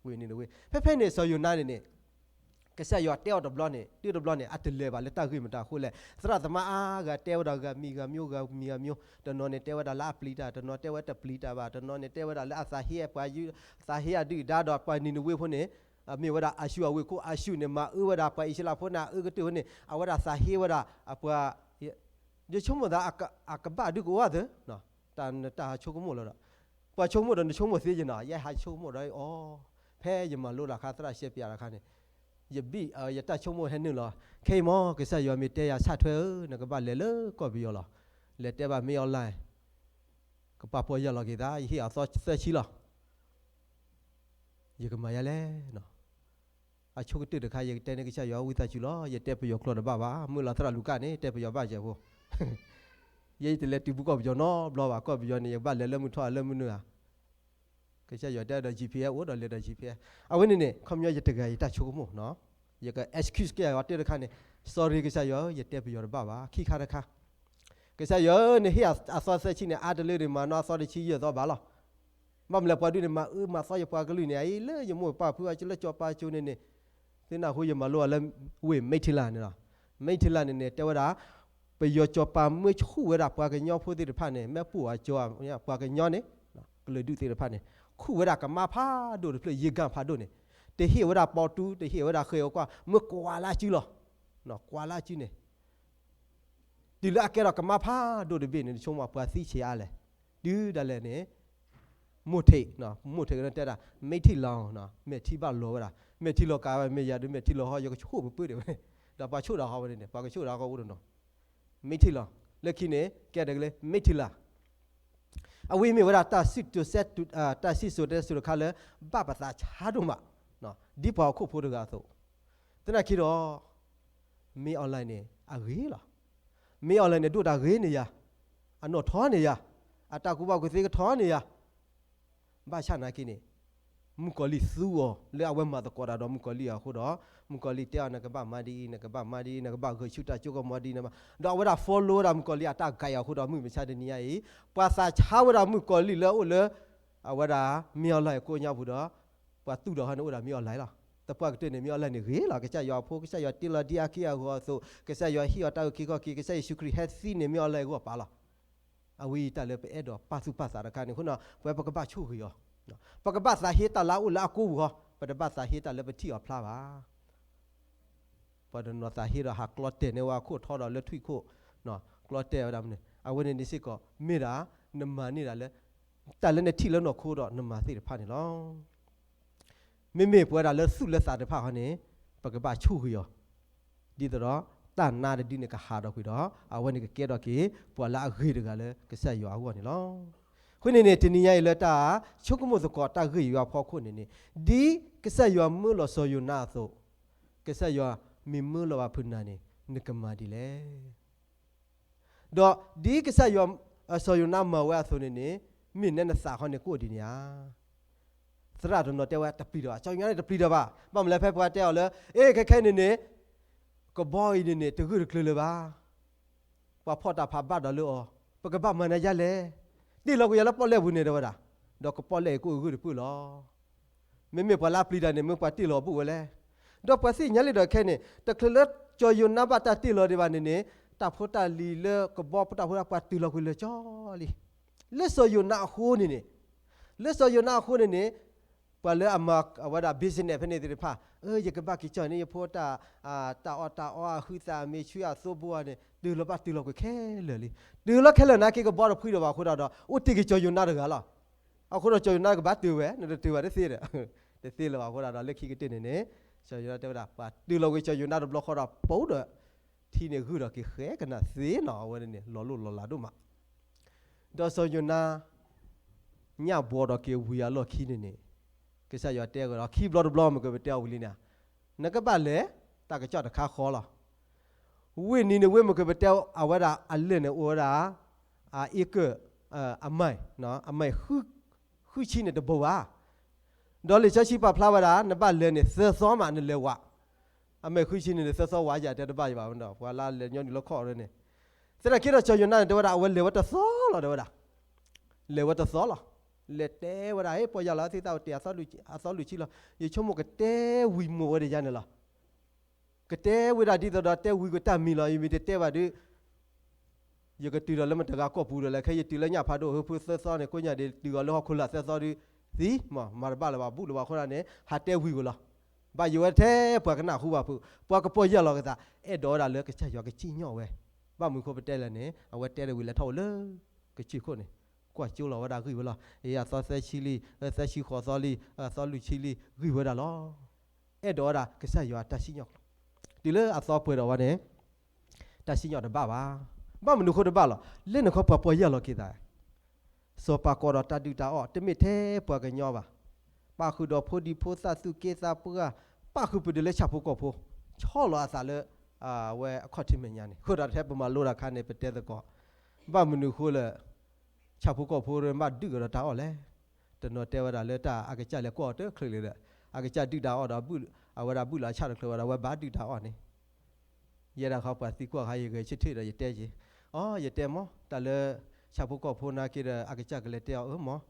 ဝ့ၢ်နံၤနဝ့. ဖဲဖဲန့ၣ် စီၤယိၤနါန့ၣ်န့ၣ် ကစၢ်ယွၤတဲအီၤတဘျီန့ၣ် တုၤတဘျီန့ၣ် အတလဲၤဘၣ်လၢတၢ်ဂ့ၢ်မတၤအဃိလဲၣ်. သရၣ်သမါအါဂၤတဲဝဲဒၣ်ဂၤမံၤဂၤမံၤ ဂၤမံၤဂၤမံၤ, တနီၤန့ၣ်တဲဝဲဒၣ်လၢအပျံၤတၢ်, တနီၤတဲဝဲတပျံၤတၢ်ဘၣ်, တနီၤန့ၣ်တဲဝဲဒၣ်လၢအသးဟ့ ပှၤသးဟ့အဒုၣ်အဒါဒီးပှၤနံၤနဝ့ဖိန့ၣ် မ့ၢ်ဝဲဒၣ်အၤၡူၢ်အဝ့ၢ်ခိၣ်, အၤၡူၢ်န့ၣ် မၤအၢဝဲဒၣ်ပှၤအံၣ်စရ့လးဖိန့ၣ် အအၢကတ�ၢၢ်ဝဲန့ၣ် အဝဲဒၣ်သးဟ့ဝဲဒၣ်အပှၤ, ယဆိကမိၣ်သး အကဘၣ်ဒုးကအိၣ်သၢ, တၢ်နတၢ်ဟးဆိကမိၣ်လီၤဒီး, ပှၤဆိကမိၣ်ဒီးနဆိကမိၣ်သ့ယနီၤ, ယဟးဆိကမိၣ်ဒီးအီၤ, ဖဲယမၤလိတၢ်အခါ သရၣ်ရှဲပၠးတၢ်အခါန့ၣ်, ယဘံၣ် ယတၢ်ဆိကမိၣ်ဟဲနုာ်လီၤ, ခဲအံၤမ့ၢ်ကစၢ်ယွၤမ့ၢ်တဲယၤဆၣ်ထွဲဧၢ, နကဘၣ်လဲၤလၢကီၢ်ပယီၤလီၤ, လဲၤတဲဘၣ်မ့ၢ်အီၤလဲၣ် ကပာ်ပီၢ်ယၢ်လီၤက့ၤသး, ယဟ့ၣ်အသီသၢဆံလီၤ. ယကမၤယၤလဲၣ်နီၤ. အဆိကတၢၢ်တခါ ယကတဲန့ၢ်ကစၢ်ယွၤဝံသးစူၤလီၤ. ယတဲပယီၤကျိာ်တဘၣ်ဘၣ်. မုၢ်လီၤသရၣ်လူၤကၣ်န့ၣ် တဲပယီၤဘၣ်ယဲၢ်ဖိ. ယဲယတလဲၤတုၤပူၤကီၢ်ပယီၤနီတဘျီဘၣ်. ကီၢ်ပယီၤန့ၣ် ယကဘၣ်လဲၤလၢမုၢ်ထီၣ်လၢမုၢ်နုာ်ဧါ. ကစၢ်ယွၤတဲဒီး G P S အိၣ်ဒီးလဲၤဒီး G P S. အဝဲန့ၣ်န့ၣ် ခီပညီယတဂၤယတၢ်ဆိကမိၣ်နီၤ. ယက excuse က့ၤအီၤတၢ်တခါန့ၣ်, sorry ကစၢ်ယွၤဧၢ, ယတဲပယီၤတဘၣ်ဘၣ်. ခံခါတခါ, ကစၢ်ယွၤဧၢ, နဟ့ၣ်အသီသၢဆံန့ၣ် အါတလၢန့ၣ် မၤနီၢ်အသီတဆံယဲၢ်သီဘၣ်လီၤ. ဘၣ်မနုၤလဲၣ်ပှၤဒုးန့ၣ် မၤအၢမၤသီယပှၤကလုာ်န့ၣ် အအံၤလၢယမိၢ်ယပၢ်ဖုအကလၢကၠီၤပၤကၠိန့ၣ်န့ၣ်, သ့ၣ်နၢ်ဟူယမၤလိအီၤလၢ ဝ့ၢ် Maytila န့ၣ်လီၤ. Maytila န့ၣ်န့ၣ် တဲဝဲဒၣ် ပယီၤကၠီၤပၤမ့ၢ်ဆူၣ်ဝဲဒၣ်ပှၤကညီဖိသ့ၣ်တဖၣ်န့ၣ်, မ့ၢ်ပိာ်အကၠီၤ ပှၤကညီန့ၣ်, ကလုာ်ဒူၣ်သ့ၣ်တဖၣ်န့ၣ်, ခူၣ်ဝဲဒၣ်ကမါဖးဒိၣ်တဖျၢၣ် ယံၤကၣ်ဖးဒိၣ်န့ၣ်, တဟ့ၣ်ဝဲဒၣ်ပိာ်တူ, တဟ့ၣ်ဝဲဒၣ်ဃဲၤအကွၢ်, မ့ၢ်ကွၢ်လၢအစုလီၤ. ကွၢ်လၢအစုန့ၣ် တုၤလၢအကဲထီၣ်ကမါဖးဒိၣ်တဘ့ၣ်န့ၣ် နဆိကမိၣ်ပှၤသံဆံးအါလဲၣ်. တုၤဒၣ်လဲာ်န့ၣ် မိၢ်ထံး, မိၢ်ထံးကတဲဒၣ် မဲာ်ထံလီၤ, မဲာ်ထံဘၣ်လီၤဝဲဒၣ်, မဲာ်ထံလီၤကးဝဲ မ့ၢ်ယၤဒုး မဲာ်ထံလီၤဟီ ယကဆိၣ်ပပၢၢ်ဒံးဝဲ, ဒီးပှၤဆိၣ်ဒီးဟီဝဲန့ၣ်န့ၣ် ပှၤကဆိၣ်ဒီးဟီအိၣ်တနီၤ, မဲာ်ထံလီၤ, လၢခံန့ၣ် ကဲတက့ၢ်လၢ မဲာ်ထံလီၤ အဝဲမ့ၢ်ဝဲဒၣ်တၢ်စံၣ်စိၤတဲစိၤတခါလၢ ဘၣ်ပသးဆါဒိၣ်မး, ဒ်ပှၤဟီၣ်ခိၣ်ဖိတဂၤအသိး, သနာ်က့ဒီး မင်းအောင်လှိုင်န့ၣ် အဂ့ၤလီၤ. မင်းအောင်လှိုင်န့ၣ် ဒိၣ်တၢ်ဂ့ၤန့ၢ်ယၤ, အနီၣ်ထီန့ၢ်ယၤ, အတၢ်ကူၣ်ဘၣ်ကူၣ်သ့ကထီန့ၢ်ယၤ, ဘၣ်ဆၣ်နာ်က့န့ၣ် မုၣ်ကီၤလံၢ်သူအီၤ လၢအဝဲမၤသကိးတၢ်ဒီးမုၣ်ကီၤလံၢ်အဃိဒီး မုၣ်ကီၤလံၢ်တဲအီၤ နကဘၣ်မၤဒ်အံၤ, နကဘၣ်မၤဒ်အံၤ, နကဘၣ်ဂဲၤဆူတၢ်ကၠိကမီၤဒ်အံၤ, ဒီးအဝဲဒၣ် follow ဝဲဒၣ်မုၣ်ကီၤလံၢ်အတၢ်ဂဲၤအီၤအဃိဒီး မုၢ်မဆါတနံၤညါအံၤ ပှၤသးဆါဝဲဒၣ်မုၣ်ကီၤလံၢ်လၢအအိၣ်လၢ အဝဲဒၣ် မင်းအောင်လှိုင် အကိးညါပူၤဒီး ပှၤသူၣ်ထီၣ်ဟီန့ၣ်အိၣ်ဒီး မင်းအောင်လှိုင် လီၤ. သပှၢ်ကတၢၢ်န့ၣ် မင်းအောင်လှိုင် န့ၣ်ဂ့ၤလီၤ. ကစၢ်ယွၤအဖိ, ကစၢ်ယွၤတ့လီၤဒ်အက့ၢ်အဂီၤအသိး, ကစၢ်ယွၤဟ့ၣ်အီၤတၢ်အုၣ်က့ၤခီၣ်က့ၤ, ကစၢ်ယ့ၣ်ၡူးခရံာ်ဟဲသံန့ၣ် မင်းအောင်လှိုင် အဂီၢ်ပာ်လီၤ. အဝဲအံၤတၢ်လၢပအဲၣ်ဒိးပာ်သူၣ်ပာ်သးတခါန့ၣ် အဃိန့ၣ် ပဝဲပကဘၣ်ဆိၣ်ဂ့ၤအီၤ, ပကဘၣ်သးဟ့တၢ်လၢအအိၣ်လၢအကိးပူၤဃီ, ပတဘၣ်သးဟ့တၢ်လၢပထံၣ်အီၤဖျါဘၣ်. ပှၤတနီၤသးဟ့ဒီးဟးကျီတဲာ်န့ၢ်ဝဲအခိၣ်ထီဒီးလၢထွံၣ်ခိၣ်, ကျီတဲာ်ဝဲဒၣ်မနုၤ, အဝဲန့ၣ်န့ၣ်စ့ၢ်ကီး မ့ၢ်ဒၣ် နမၤန့ၢ်ဒၣ်လၢ တၢ်လၢနထံၣ်လၢနီၢ်ခိဒီးနမၤသ့ၣ်တဖၣ်န့ၣ်လီၤ. မ့မ့ၢ်ပဝဲဒၣ်လၢသူၣ်လၢသးတဖၣ်ဃီန့ၣ် ပကဘၣ်ဆိၣ်ဂ့ၤအီၤ, ဒ်သိးဒီး တၢ်နါတဒုန့ၣ်ကဟးထီၣ်ကွံာ်ဒီး အဝဲန့ၣ်ကကဲထီၣ်က့ၤ ပှၤလၢအဂ့ၤတဂၤလၢကစၢ်ယွၤအဂီၢ်န့ၣ်လီၤ. အဃိန့ၣ်န့ၣ် တနံၤညါအံၤလၢတၢ်ဆိကမိၣ်သကိးတၢ်ဂ့ၢ်ယွၤအဖီခိၣ်န့ၣ်န့ၣ်, ဒ်ကစၢ်ယွၤမၢလီၤစီၤယိၤနါအသိး, ကစၢ်ယွၤမ့ၢ်မၢလီၤဘၣ်ဖုးနၤန့ၣ် နကမၤဒ်လဲၣ်. ဒီးဒ်ကစၢ်ယွၤ စီၤယိၤနါမၤဝဲအသိးန့ၣ်န့ၣ်, မ့ၢ်နဲနသးခီန့ၣ်ကအိၣ်ဒ်န့ၣ်ဧါ. သရၣ်တနီၤတဲဝဲတပျံၤတၢ်ဘၣ်, စီၤယိၤနါန့ၣ်တပျံၤတၢ်ဘၣ်. ဘၣ်မနုၤလဲၣ် ဖဲပှၤတဲအီၤလၢ အ့ ခဲခဲန့ၣ်န့ၣ် ကဘီအံၤန့ၣ်န့ၣ် တဂၢၢ်တကျၢၤလၢၤဘၣ်. ပှၤဖီၣ်တၢ်ဖးဘၣ်ဒီးလၢအီၤ, ပကဘၣ်မၤနၤဒ်လဲၣ်. တ့ၢ်လီၤကွံာ်ယၤလၢပီၣ်လဲၣ်ပူၤန့ၣ် တဲဝဲဒၣ်, ဒီးကပီၣ်လဲၣ်အံၤကအိၣ်ဂၢၢ်တပၢၢ်လီၤ. မ့မ့ၢ်ပှၤလၢအပျံၤတၢ်န့ၣ် မ့ၢ်ပှၤတ့ၢ်လီၤဘူးဝဲလဲၣ်. ဒီးပှၤသ့ၣ်ညါလံဒီးခဲအံၤန့ၣ် တချုးလၢစီၤယိၤနါဘၣ်တၢ်တ့ၢ်လီၤဒံးဘၣ်န့ၣ်န့ၣ်, တၢ်ဖိတၢ်လံၤလၢကဘီပတၢ်ဖိတၢ် ပှၤတုၤလီၤကွံာ်လၢာ်ကၠီလံ. လၢစီၤယိၤနါအဃိန့ၣ်န့ၣ်, လၢစီၤယိၤနါအဃိန့ၣ်န့ၣ်, ပှၤလၢအမၤအဝဲဒၣ် business ဖဲန့ၣ်သ့ၣ်တဖၣ်, အၢ ယကဘၣ်က့ၤကၠီန့ၣ် ယဖိတၢ် တၢ်အီၣ်တၢ်အီ အဟုသၣ်အမ့ၢ်ဆူၣ် အသိဘိဧါန့ၣ် တုၤလီၤဘၣ်တုၤလီၤကွံာ်ခဲလၢာ်လံ. တုၤလီၤခဲလၢာ်နာ်က့ ကဘီတဖှံဒီးဘၣ်အဃိဒီး အိၣ်တ့ၢ်က့ၤစီၤယိၤနါတဂၤလီၤ. အဃိဒီးစီၤယိၤနါကဘၣ်တုၤဝဲ, နတတုၤဘၣ်တသ့ဒီး, တသ့လၢၤဘၣ်အဃိဒီး လၢခံကတၢၢ်န့ၣ်န့ၣ်, စီၤယိၤနါတဲဝဲဒၣ် ပှၤတုၤလီၤကွံာ်စီၤယိၤနါတဘျီဃီဒီး ပအိၣ်ဒီး ထံန့ၣ်ဂုၢ်ဒီးက့ၤဃဲကနၣ်သ့နီၤ အဝဲန့ၣ်န့ၣ် လီၤလိၢ်လီၤလးဒိၣ်မး. ဒီးစီၤယိၤနါ ညၣ်ဘှီးဒီးက့ၤဝံၤအလီၢ်ခံန့ၣ်န့ၣ်, ကစၢ်ယွၤတဲကဒီး ခံဘျီတဘျီ မ့ၢ်ကပတဲအီၤဝံၤလံန့ၣ်, နကဘၣ်လဲၤ တၢ်ကစီၣ်တခါဃီလီၤ. ဝ့ၢ်နံၤနဝ့ မ့ၢ်ကပတဲအဝဲဒၣ်အလၢၢ်န့ၣ် အိၣ်ဝဲဒၣ် အအ့ကၢၣ် အမဲၣ်, အမဲၣ် ဃုဆံန့ၣ်တဘိဘၣ်. ဒီးလံာ်စီဆှံပာ်ဖျါဝဲဒၣ် နဘၣ်လဲၤန့ၣ် သၢသီမး နလဲၤဝး, အမဲၣ်ဃုဆံန့ၣ်န့ၣ် သၢသီဝးယၤတဲတဘၣ်ယဘၣ်ဒီး ပှၤလၢလဲၤညီနုၢ်လၢခီၣ်အရၢန့ၣ်, သနာ်က့ဒီးစီၤယိၤနါန့ၣ် တဲဝဲဒၣ် အဝဲလဲၤဝဲတသီလီၤ တဲဝဲဒၣ်, လဲၤဝဲတသီလီၤ. လဲၤတဲဝဲဒၣ် ဟ့ ပီၢ်ယၢ်လီၤသ့ၣ်သၣ်တ့ၢ် အသီလွံၢ်ဆံလီၤ, ယဆိကမိၣ်ကတဲဝံၤမိၢ်ဝဲဒၣ်ယၤန့ၣ်လီၤ. ကတဲဝံၤဒၣ်ဒ်သိးဒီးတဲဝံၤကတၢ်မံၤလီၤ. ယမ့ၢ်တတဲဘၣ်ဒီး ယကတုၤဒီးလၢမတဂၤကီၢ်ပူၤဒီးလဲၣ်, ခဲယတုၤလၢညၣ်ဖးဒိၣ်ဟၢဖၢသၢသီန့ၣ် ကိးညၣ်ဒ့တုၤအီၤလၢဟီၣ်ခိၣ်လာ်သၢသီဒီး သံ, မၤတဘၣ်လၢၤဘၣ် ဘူးလၢၤဘၣ်အဃိဒၣ်န့ၣ် ဟးတဲဝံၤဝဲလီၤ. ဘၣ်ယိၣ်ဝဲထဲပှၤကနၢ်ဟူဘၣ်ဖုး ပှၤကပီၢ်ယၢ်လီၤက့ၤသး, အဲၣ်ဒိးဝဲဒၣ်လၢကစၢ်ယွၤကစံၣ်ညီၣ်ဝဲ, ဘၣ်မနုၤဃိပတဲလဲၣ်န့ၣ် အဝဲတဲတဝံၤလဲၤထီၣ်အိၣ်လၢ ကစၢၢ်ခိၣ်န့ၣ်, ကွၢ်ကၠိလီၤဝဲဒၣ်ဂံၢ်ဝဲလီၤ. အ့ အသီသၢဆံလံ, သၢဆံဃိးသီလံ, အသီလွံၢ်ဆံလံ ဂံၢ်ဝဲဒၣ်လီၤ. အဲၣ်ဒိးဝဲဒၣ်ကစၢ်ယွၤတၢ်စံၣ်ညီၣ်လီၤ. တုၤလၢအသီပှဲၤဒီးဝဲန့ၣ် တၢ်စံၣ်ညီၣ်တဘၣ်ဘၣ်. ဘၣ်မနုၤဃိတဘၣ်လီၤ. လၢနခီပှၤပီၢ်ယၢ်လီၤက့ၤသး, စီၤပၤကိးဒီးတၢ်ဒုၣ်တၢ်အီၣ် တမ့ၢ်ထဲပှၤကညီဘၣ်. ပၣ်ဃုာ်ဒီးဖိဒံဖိသၣ် သူၣ်က့သးပှၢ်, ပၣ်ဃုာ်ပတုၤလၢဆၣ်ဖိကီၢ်ဖိ, ဆီလီၤအသးလၢ အဝဲအခီၣ်ထံးမဲာ်ညါန့ၣ်, အဃိဒီးထဲပမၤလိတၢ်အခါန့ၣ် ပတဲသကိး, ဘၣ်မနုၤဃိလၢ ဆၣ်ဖိကီၢ်ဖိမ့ၢ်ဒုၣ်ကဒီးတၢ်အီၣ်လဲၣ်. တနီၤတဲဝဲဒၣ်လၢတၢ်အကစၢ်လဲၤကွၢ်အီၤတချုးလၢၤဒီး, အကစၢ်ဒုၣ်တၢ်အီၣ်ဒီး အဝဲဒၣ်ဘုၣ်လီၤအဆၣ်တချုးဝဲဒီး အဝဲဘၣ်ဒုၣ်တၢ်အီၣ်န့ၣ်, ယဲဒၣ်ခီပှၤသံကွၢ်ခါ ယဂဲၤဆၢထၢၣ်ဒီးယတဲက့ၤ, အိ ယတဲမ့ၢ် တၢ်လၢ ဆၣ်ဖိကီၢ်ဖိနာ်က့ဒီး အကစၢ်ကလဲၤတဲအီၤ အၢမ့ၢ်,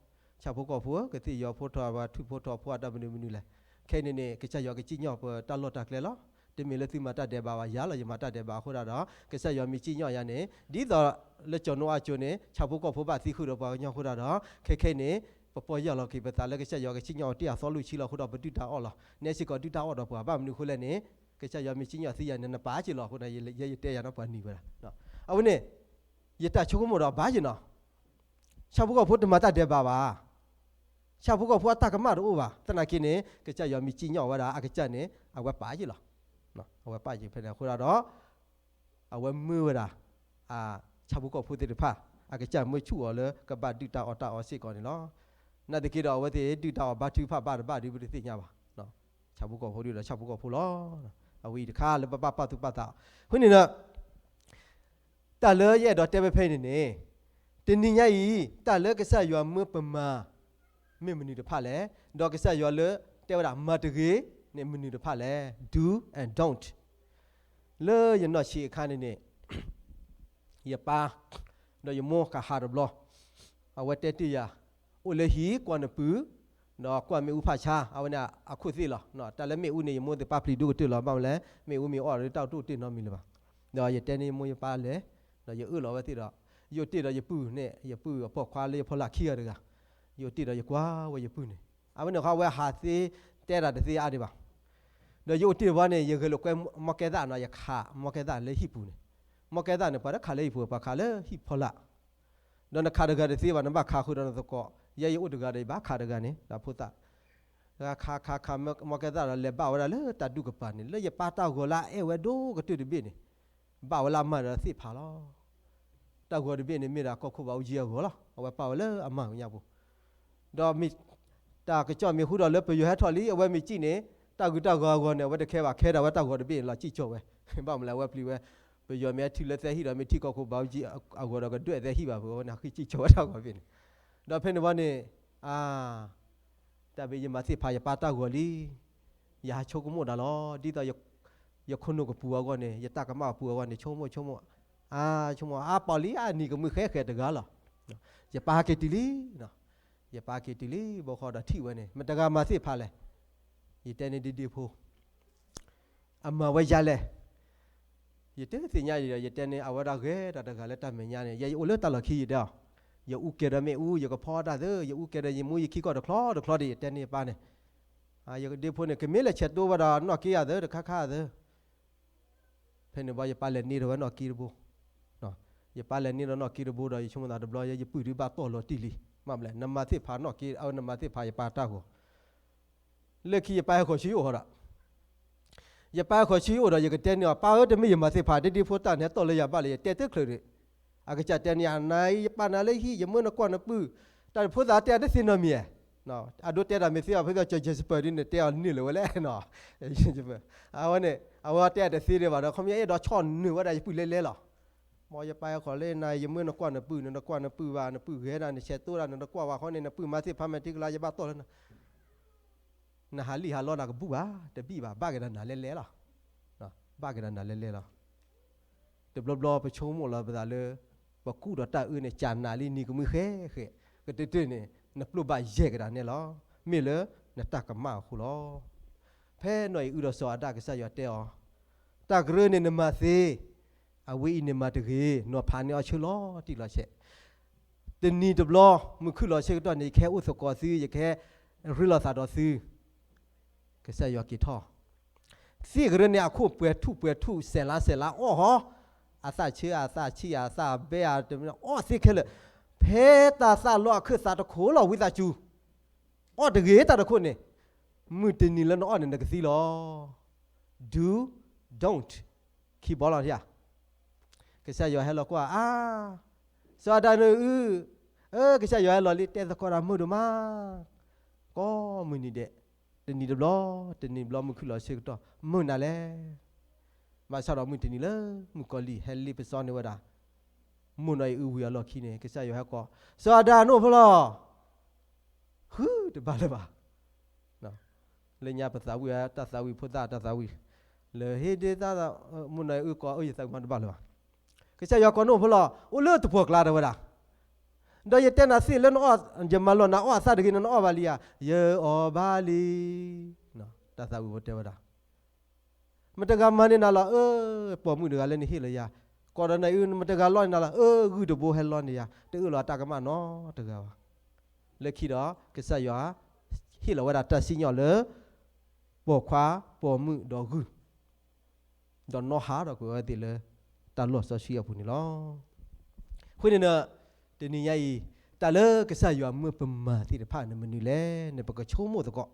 ဆၣ်ဖိကီၢ်ဖိဧၢ, ကသ့ၣ်ယီၤဖိထီၣ်ပှၤထူၣ်ဖိထီၣ်ဖိအတၢ်မနုၤမနုၤလဲၣ်. ခဲအံၤန့ၣ်န့ၣ် ကစၢ်ယွၤကစံၣ်ညီၣ်ပတၢ်လီၢ်တၢ်ကျဲလီၤ. တမ့ၢ်လၢသုမၤတၢ်ဒဲးဘးဘၣ်, ယၤလီၤ ယမၤတၢ်ဒဲးဘးအဃိဒၣ်ဒီး ကစၢ်ယွၤမ့ၢ်စံၣ်ညီၣ်ယၤန့ၣ် ဒ်သိးလၢကၠီၤနိအစိၤန့ၣ် ဆၣ်ဖိကီၢ်ဖိဘၣ်သံဃုာ်ဒီးပှၤကညီအဃိဒၣ်ဒီး ခဲခဲအံၤန့ၣ် ပပီၢ်ယၢ်လီၤက့ၤပသးလၢကစၢ်ယွၤကစံၣ်ညီၣ်အီၤတ့ၢ်အသီလွံၢ်ဆံလီၤအဃိဒီး ပဒုၣ်တၢ်အီၣ်လီၤ. နဲစ့ၢ်ကီးဒုၣ်တၢ်အီၣ်ဒီးပှၤ ဘၣ်မနုၤအဃိလဲၣ်န့ၣ် ကစၢ်ယွၤမ့ၢ်စံၣ်ညီၣ်သံယၤန့ၣ် နပာ်က့ၤလီၤအဃိန့ၣ် ယဲယတဲယၤနီၤ ပှၤနံၤဝဲဒၣ်. အဝဲန့ၣ် ယတၢ်ဆိကမိၣ်ဒီးဘၣ်ယနီၤ ဆၣ်ဖိကီၢ်ဖိတမၤတၢ်ဒဲးဘးဘၣ်. ဆၣ်ဖိကီၢ်ဖိအတၢ်ကမၣ်တအိၣ်ဘၣ်. သနာ်က့န့ၣ် ကစၢ်ယွၤမ့ၢ်စံၣ်ညီၣ်ဝဲဒၣ် အကစၢ်န့ၣ် အဝဲပာ်ယ့ၣ်လီၤ. အဝဲပာ်ယ့ၣ်ဖဲန့ၣ်အဃိဒၣ်ဒီး အဝဲမၢဝဲဒၣ် ဆၣ်ဖိကီၢ်ဖိသ့ၣ်တဖၣ် အကစၢ်မၢဆူၣ်အီၤလၢကဘၣ်ဒုၣ်တၢ်အီၣ်တၢ်အီစ့ၢ်ကီးန့ၣ်လီၤ. နာ်သက့ဒီးအဝဲသ့ၣ်ဒုၣ်တၢ်အီၣ်ဘါထုကဖၣ်ဘၣ်တဘၣ်ဒီး ပတသ့ၣ်ညါဘၣ်. ဆၣ်ဖိကီၢ်ဖိဒုၣ်ဒီးဆၣ်ဖိကီၢ်ဖိလီၤ. အဝဲအံၤတခါလၢပဘၣ်ပာ်သူၣ်ပာ်သးအီၤ. အဃိန့ၣ်ဒီး တၢ်လၢယအဲၣ်ဒိးတဲဝဲဖဲအံၤန့ၣ်န့ၣ်, တနံၤညါအံၤ တၢ်လၢကစၢ်ယွၤမၢပမၤ မ့ၢ်မနုၤတဖၣ်လဲၣ်, ဒီးကစၢ်ယွၤလၢတဲဝဲဒၣ်မၤတဂ့ၤန့ၣ် မနုၤတဖၣ်လဲၣ်, do and don't. လၢယနီၢ်ဆံးအခါန့ၣ်န့ၣ် ယပၢ် ဒီးယမိၢ်ကဟးတဘျီ, အဝဲတဲတ့ၢ်ယၤ, အိၣ်လၢဟံၣ်ကွၢ်နပုၢ်, ဒီးကွၢ်မ့ၣ်အူဖးဆါ, အဝဲန့ၣ်အခိၣ်သ့ၣ်လီၤ. တၢ်လၢမ့ၣ်အူန့ၣ် ယမိၢ်သ့ၣ်ပာ်ပျံၤဒိၣ်ကတၢၢ်လီၤ. ဘၣ်မနုၤလဲၣ်, မ့ၣ်အူမ့ၢ်အီၣ်ဒီးတၢ်တအိၣ်တ့ၢ်နီတမံၤလၢၤဘၣ်. ဒီးယတဲန့ၢ်ယမိၢ်ယပၢ်လဲၤ, ဒီးယအၢၣ်လီၤဝဲသ့ၣ်ဒီး ယအိၣ်တ့ၢ်ဒီးယပုၢ်န့ၣ်, ယပုၢ်အပိာ်ခွါလၢယဖီလာ်ခံဂၤတဂၤ, ယအိၣ်တ့ၢ်ဒီးယကွၢ်ဝဲယပုၢ်န့ၣ်, အဝဲန့ၣ်ဃီဝဲဟးသ့တဲတၢ်တသ့အါဒံးဘၣ်. ဒီးယအိၣ်တ့ၢ်တဘျီန့ၣ် ယဂဲၤလိာ်ကွဲမီကဲသၣ်နီၤ, ယခးမီကဲသၣ်လၢဟံၣ်ပူၤန့ၣ်, မီကဲသၣ်န့ၣ် ပှၤတခးလၢဟံၣ်ပူၤ, ပှၤခးလၢဟံၣ်ဖီလာ်. ဒီးနခးတဂၤတသ့ဘၣ်, နဘၣ်ခးဃုာ်ဒီးနသကိး, ယဲယအိၣ်တဂၤဒီး ယဘၣ်ခးတဂၤန့ၣ် ဒီးဖိသၣ် ခးခးခးမီကဲသၣ်ဒီး လဲၤဘၣ်ဝဲဒၣ်လၢတၢ်ဒူၣ်ကပၤန့ၣ်, လၢယပၢ်တၢ်ဂီၤလၢအအဲၣ်ဝဲဒိၣ်ကတၢၢ်တဘ့ၣ်န့ၣ်, ဘၣ်ဝဲလၢအမါဒီးသ့ၣ်ဖးလီၤ. တၢ်ဂီၤတဘ့ၣ်န့ၣ် မ့ၢ်ဒၣ်ကီၢ်ခိၣ်ဘးအူကၠံအဂီၤလီၤ. အဝဲပာ်ဝဲလၢအမါကညါပူၤ, ဒီးမ့ၢ် တၢ်ကစီၣ်မ့ၢ်ဟူထီၣ်လၢပယီၤဟဲထီၣ်လံ, အဝဲမ့ၢ်စံၣ်န့ၣ် တၢ်ဂုၤတၢ်ဂီၤအဂီၤန့ၣ် အဝဲတခဲဘၣ်, ခဲဒီးအဝဲတၢ်ဂီၤတဘ့ၣ်န့ၣ် လီၤစံၣ်ကၠီၣ်ဝဲ, ဘၣ်မနုၤလဲၣ် အဝဲပျံၤဝဲ, ပယီၤမ့ၢ်ဟဲထံၣ်လၢသဲဟံၣ်ဒီး မ့ၢ်ထံၣ်ကီၢ်ခိၣ်ဘးအူကၠံအဂီၤဒီး ကဒွဲၣ်သဲဟံၣ်ဘၣ်, ပဝဲန့ၣ် ဟံၣ်စံၣ်ကၠီၣ်ဝဲတၢ်ဂီၤတဘ့ၣ်န့ၣ်, ဒီးဖဲန့ၣ်ဝဲန့ၣ် အါ တၢ်ဘ့ၣ်ယမၤသ့ၣ်ဖးယပၢ်တၢ်ဂီၤလံ, ယဟးဆိကမိၣ်ဒၣ်လီၤ. ဒ်သိးယ ယခိၣ်နူာ်ကပူၤအဂီၢ်န့ၣ် ယတၢ်ကမၣ်ကပူၤအဂီၢ်န့ၣ် ဆိကမိၣ်ဆိကမိၣ်, အါဆိကမိၣ် အါပီၢ်လံ အနံၤကမှံဃဲဃဲတဂၤလီၤ. ယပၢ်ဟဲက့ၤတုၤလံ, ယပၢ်ဟဲက့ၤတုၤလံ, ဘီဃီဒီးထံၣ်ဝဲန့ၣ် မတၤတဂၤမၤသ့ၣ်ဖးလဲၣ်. ယတဲန့ၣ်ဒ့ဒ့ဖိ အမၤဝဲယၤလဲၣ်. ယတသ့ၣ်ညါအံၤဒီး ယတဲန့ၣ်အဝဲဒၣ်ဂဲၤတၢ်တဂၤလၢတၢ်မဲာ်ညါန့ၣ် ယအိၣ်လၢတၢ်လီၢ်ခံယတဲအီၤ, ယအူကဲဒီးမ့ၣ်အူ ယကဖီတၢ်သၢ ယအူကဲဒီးယမူယခံကီၢ်တချီတချီဒီး ယတဲန့ၣ်ယပၢ်န့ၣ်, ယဒ့ဖိန့ၣ် ကမ့ၢ်လဲၤဆဲးတိဝဲဒီးနီၣ်က့အသၢ တခါခါအသၢ ဖဲန့ၣ်ဘၣ် ယပၢ်လဲၤန့ၢ်ဒီးဝဲနီၣ်က့တဘိ, ယပၢ်လဲၤန့ၢ်ဒီးနီၣ်က့တဘိဒီး ယဆိကမိၣ်သးတဘျီ ယပုၢ်ဒုးဘၣ်တီၢ်လီၤတံၢ်လံ, မ့ၢ်မလဲၣ် နမၤသ့ၣ်ဖးနီၣ်က့ အဝဲနမၤသ့ၣ်ဖးယပၢ်တၢ်ဂီၤ, လၢခံယပၢ်ဟဲဃီၤဆူယအိၣ်ဒီး ယပၢ်ဟဲဃီၤဆူယအိၣ်ဒီး ယကတဲန့ၢ်အီၤ ပၢ်ဧၢ တမ့ၢ်ယမၤသ့ၣ်ဖး ဒ့ဒ့ဖိတၢ်န့ၣ်ဟဲတီၢ်လၢယၤဘၣ်လၢ ယတဲတချုးဒီး အကစၢ်တဲန့ၢ် အနၤအံၤ ယပာ်နၤလၢဟံၣ် ယမၢနကွၢ်နပုၢ်, တၢ်တဖိသၣ်တဲအတသ့နီတမံၤ, အဒိတဲဒၣ်မ့ၢ်သ့အီၤ ဖဲသးကၠီၤ Jasper ဒ်န့ၣ် တဲအီၤန့ၢ်လၢၤဝဲလဲၣ်, အဝဲန့ၣ် အဝဲတဲအတသ့ဒံးဘၣ်ဒီး ခီပညီအဲၣ်ဒိးဆီၣ်နုာ်ဝဲဒၣ်ယပုၢ်လဲလဲလီၤ. မ်ယပၢ်ဟဲဃီၤလၢနၤ ယမၢနကွၢ်နပုၢ် နတကွၢ်နပုၢ်ဘၣ် နပုၢ်ဂဲၤဒၣ် နဆဲးတိဒၣ် နတကွၢ်ဘၣ်ဃီန့ၣ် နပုၢ်မၤသ့ၣ်ဖးမဲာ်ထံကလါ ယဘၣ်တီၢ်လၢနၤ နဟးလံၣ်ဟးလီနၤကဘူၣ်ဘၣ် တဘံၣ်ဘၣ် ဘၣ်က့ၤဒီးနၤလဲလဲလီၤ. ဘၣ်က့ၤဒီးနၤလဲလဲလီၤ. တဘျီဘျီပဆိကမိၣ်လီၤပသးလၢ ပကူၣ်ဒီးတၢ်အၢန့ၣ် ကၢ်နးလံနံၤကမှံဃဲဃဲ, ကတၢၢ်တၢၢ်န့ၣ် နပျိၢ်ဘၣ်ယဲၢ်ကဒါနဲလီၤ. မ့ၢ်လၢနတၢ်ကမၣ်အဃိလီၤ. ဖဲနီၢ်အံၤအုဒီးစီၤအၤဒၣ် ကစၢ်ယွၤတဲအီၤ, တၢ်ကရၢန့ၣ်နမၤသ့, အဝဲအံၤန့ၣ်မၤတဂ့ၤ, နီၤဖးန့ၢ်အီၤဆၢလီၤတံၢ်လီၤဆဲး တနံၤတဘျီ မုၢ်ခုၣ်လီၤဆၢကတီၢ်န့ၣ် ယကဟဲအိၣ်သကိးသု ယကဟဲရ့လိာ်သးဒီးသု, ကစၢ်ယွၤက့ၤထီၣ်, သ့ၣ်ကရၢန့ၣ် အခိၣ်ပှဲၤထူၣ်ပှဲၤထူၣ် စဲးလါစဲးလါအီၣ်ဟီ, အသၣ်ဆၢအသၣ်ဆံၣ် အသၣ်ဘဲအီၣ်သ့ခဲလၢာ်, ဖဲတၢ်သၣ်လီၤအခၢၣ်သးတခိၣ်လီၤ ဝံသးစူၤ, အီၣ်တဂ့ၤတၢ်တခိၣ်န့ၣ်, မုၢ်တနံၤလၢနအီၣ်န့ၣ် နကသံလီၤ. Do, don't, ခံဘီလီၤဧါ. ကစၢ်ယွၤဟဲလီၤကွၢ်အါ, စီၤအၤဒၣ်နအု, အၢ ကစၢ်ယွၤဟဲလီၤလံ တဲသကိးတၢ်မုာ်ဒိၣ်မး, ကိးမုၢ်နံၤဒဲး, တနံၤတဘျီ, တနံၤတဘျီ မုၢ်ခုၣ်လီၤဆၢကတီၢ် မုာ်နၤလဲၣ်. ဘၣ်ဆၣ်ဒီးမုၢ်တနံၤလၢ မုၣ်ကီၤလံၢ်ဟဲလ့ပစီန့ၢ်ဝဲဒၣ် မိၢ်နီၢ်အံၤအုဝံၤအလီၢ်ခံန့ၣ် ကစၢ်ယွၤဟဲကိး, စီၤအၤဒၣ်နအိၣ်ဖဲလဲၣ်, ဟုတဘၣ်လၢၤဘၣ် လၢညါပသးဝံၣ်ဝဲတၢ်သးဝံၣ်ဖိသၣ်တၢ်သးဝံၣ်, လၢဟ့ၣ်ဒ့သၣ်, မိၢ်နီၢ်အံၤအုကိးအၢ ယသးဝံၣ်မးတဘၣ်လၢၤဘၣ်. ကစၢ်ယွၤကိးနအိၣ်ဖဲလဲၣ်, အိၣ်လၢတပှီၢ်ကျါတဲဝဲဒၣ်, ဒီးယတဲနၤသ့ၣ်လၢနအီၣ်, ယမၤလိာ်နၤအီၣ်အသၣ်တဂ့ၤ နအီၣ်ဘၣ်လံဧါ, ယအီၣ်ဘၣ်လံ. တၢ်သးဝံၣ်ဖိတဲဝဲဒၣ် မတၤတဂၤမၤန့ၢ်နၤလီၤ, အၢ ပိာ်မုၣ်တဂၤလၢနဟ့ၣ်လီၤယၤ, ကိးဒီးနၤအံၤ မတၤတဂၤလီန့ၢ်နၤလီၤ, အၢ ဂုၢ်တဘိဟဲလီန့ၢ်ယၤ, တအၢၣ်လီၤတၢ်ကမၣ်နီတဂၤဘၣ်. လၢခံဒီး ကစၢ်ယွၤ ဟ့ၣ်လီၤဝဲဒၣ်တၢ်စံၣ်ညီၣ်လၢ ပိာ်ခွါပိာ်မုၣ်ဒီးဂုၢ်, ဒီးနီၢ်ဟးဒီးကွံာ်ဝဲသ့ၣ်လၢ တၢ်လီၢ်စီဆှံအပူၤန့ၣ်လီၤ. အဃိန့ၣ်ဒီး တနံၤညါအံၤ တၢ်လၢကစၢ်ယွၤမၢပမၤသ့ၣ်တဖၣ်န့ၣ်မနုၤလဲၣ်, န့ၣ်ပကဆိကမိၣ်သကိး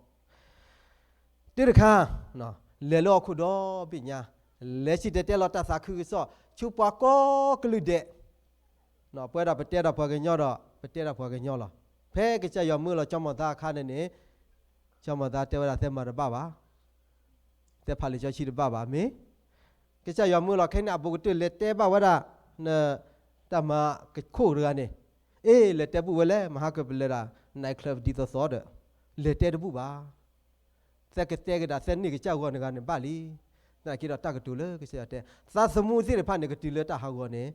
တၢ်တခါ, လဲၤလၢဟီၣ်ခိၣ်ဒီဘ့ၣ်ညါ, လဲၤစံၣ်တဲၤတဲလီၤတၢ်သးခုကစီၣ် ဆူပှၤကိးကလုာ်ဒဲး, ပဝဲဒၣ်ပတဲဒီးပှၤကညီဒီး ပတဲဒီးပှၤကညီလီၤ. ဖဲကစၢ်ယွၤမၢလီၤစီၤမိၤသးအခါန့ၣ်န့ၣ်, စီၤမိၤသးတဲဝဲဒၣ် သဲမၤတဘၣ်ဘၣ်, သဲဖးလံာ်စီဆှံတဘၣ်ဘၣ်မ့ၢ်, ကစၢ်ယွၤမၢလီၤခဲအံၤန့ၣ် အဘူးကတၢၢ်လဲၤတဲဘၣ်ဝဲဒၣ် နတၢ်မၤကခိၣ်တဂၤန့ၣ်, အ့ လဲၤတဲဘူၣ်ဝဲလဲၣ်, မဟါကပလဲၤဒၣ် night club ဒ်သိးသိးဒီး လဲၤတဲတဘူၣ်ဘၣ်. သဲကတဲကဒါ သဲန့ၢ်ကစၢ်ဂီၤနဂၤန့ၣ်ဘၣ်လံ. သနာ်က့ဒီးတၢ်ကတိၤလၢကစၢ်ယွၤတဲ သးသမူသ့ၣ်တဖၣ်န့ၣ် ကတုၤလၢတၢ်ဟးဂီၤန့ၣ်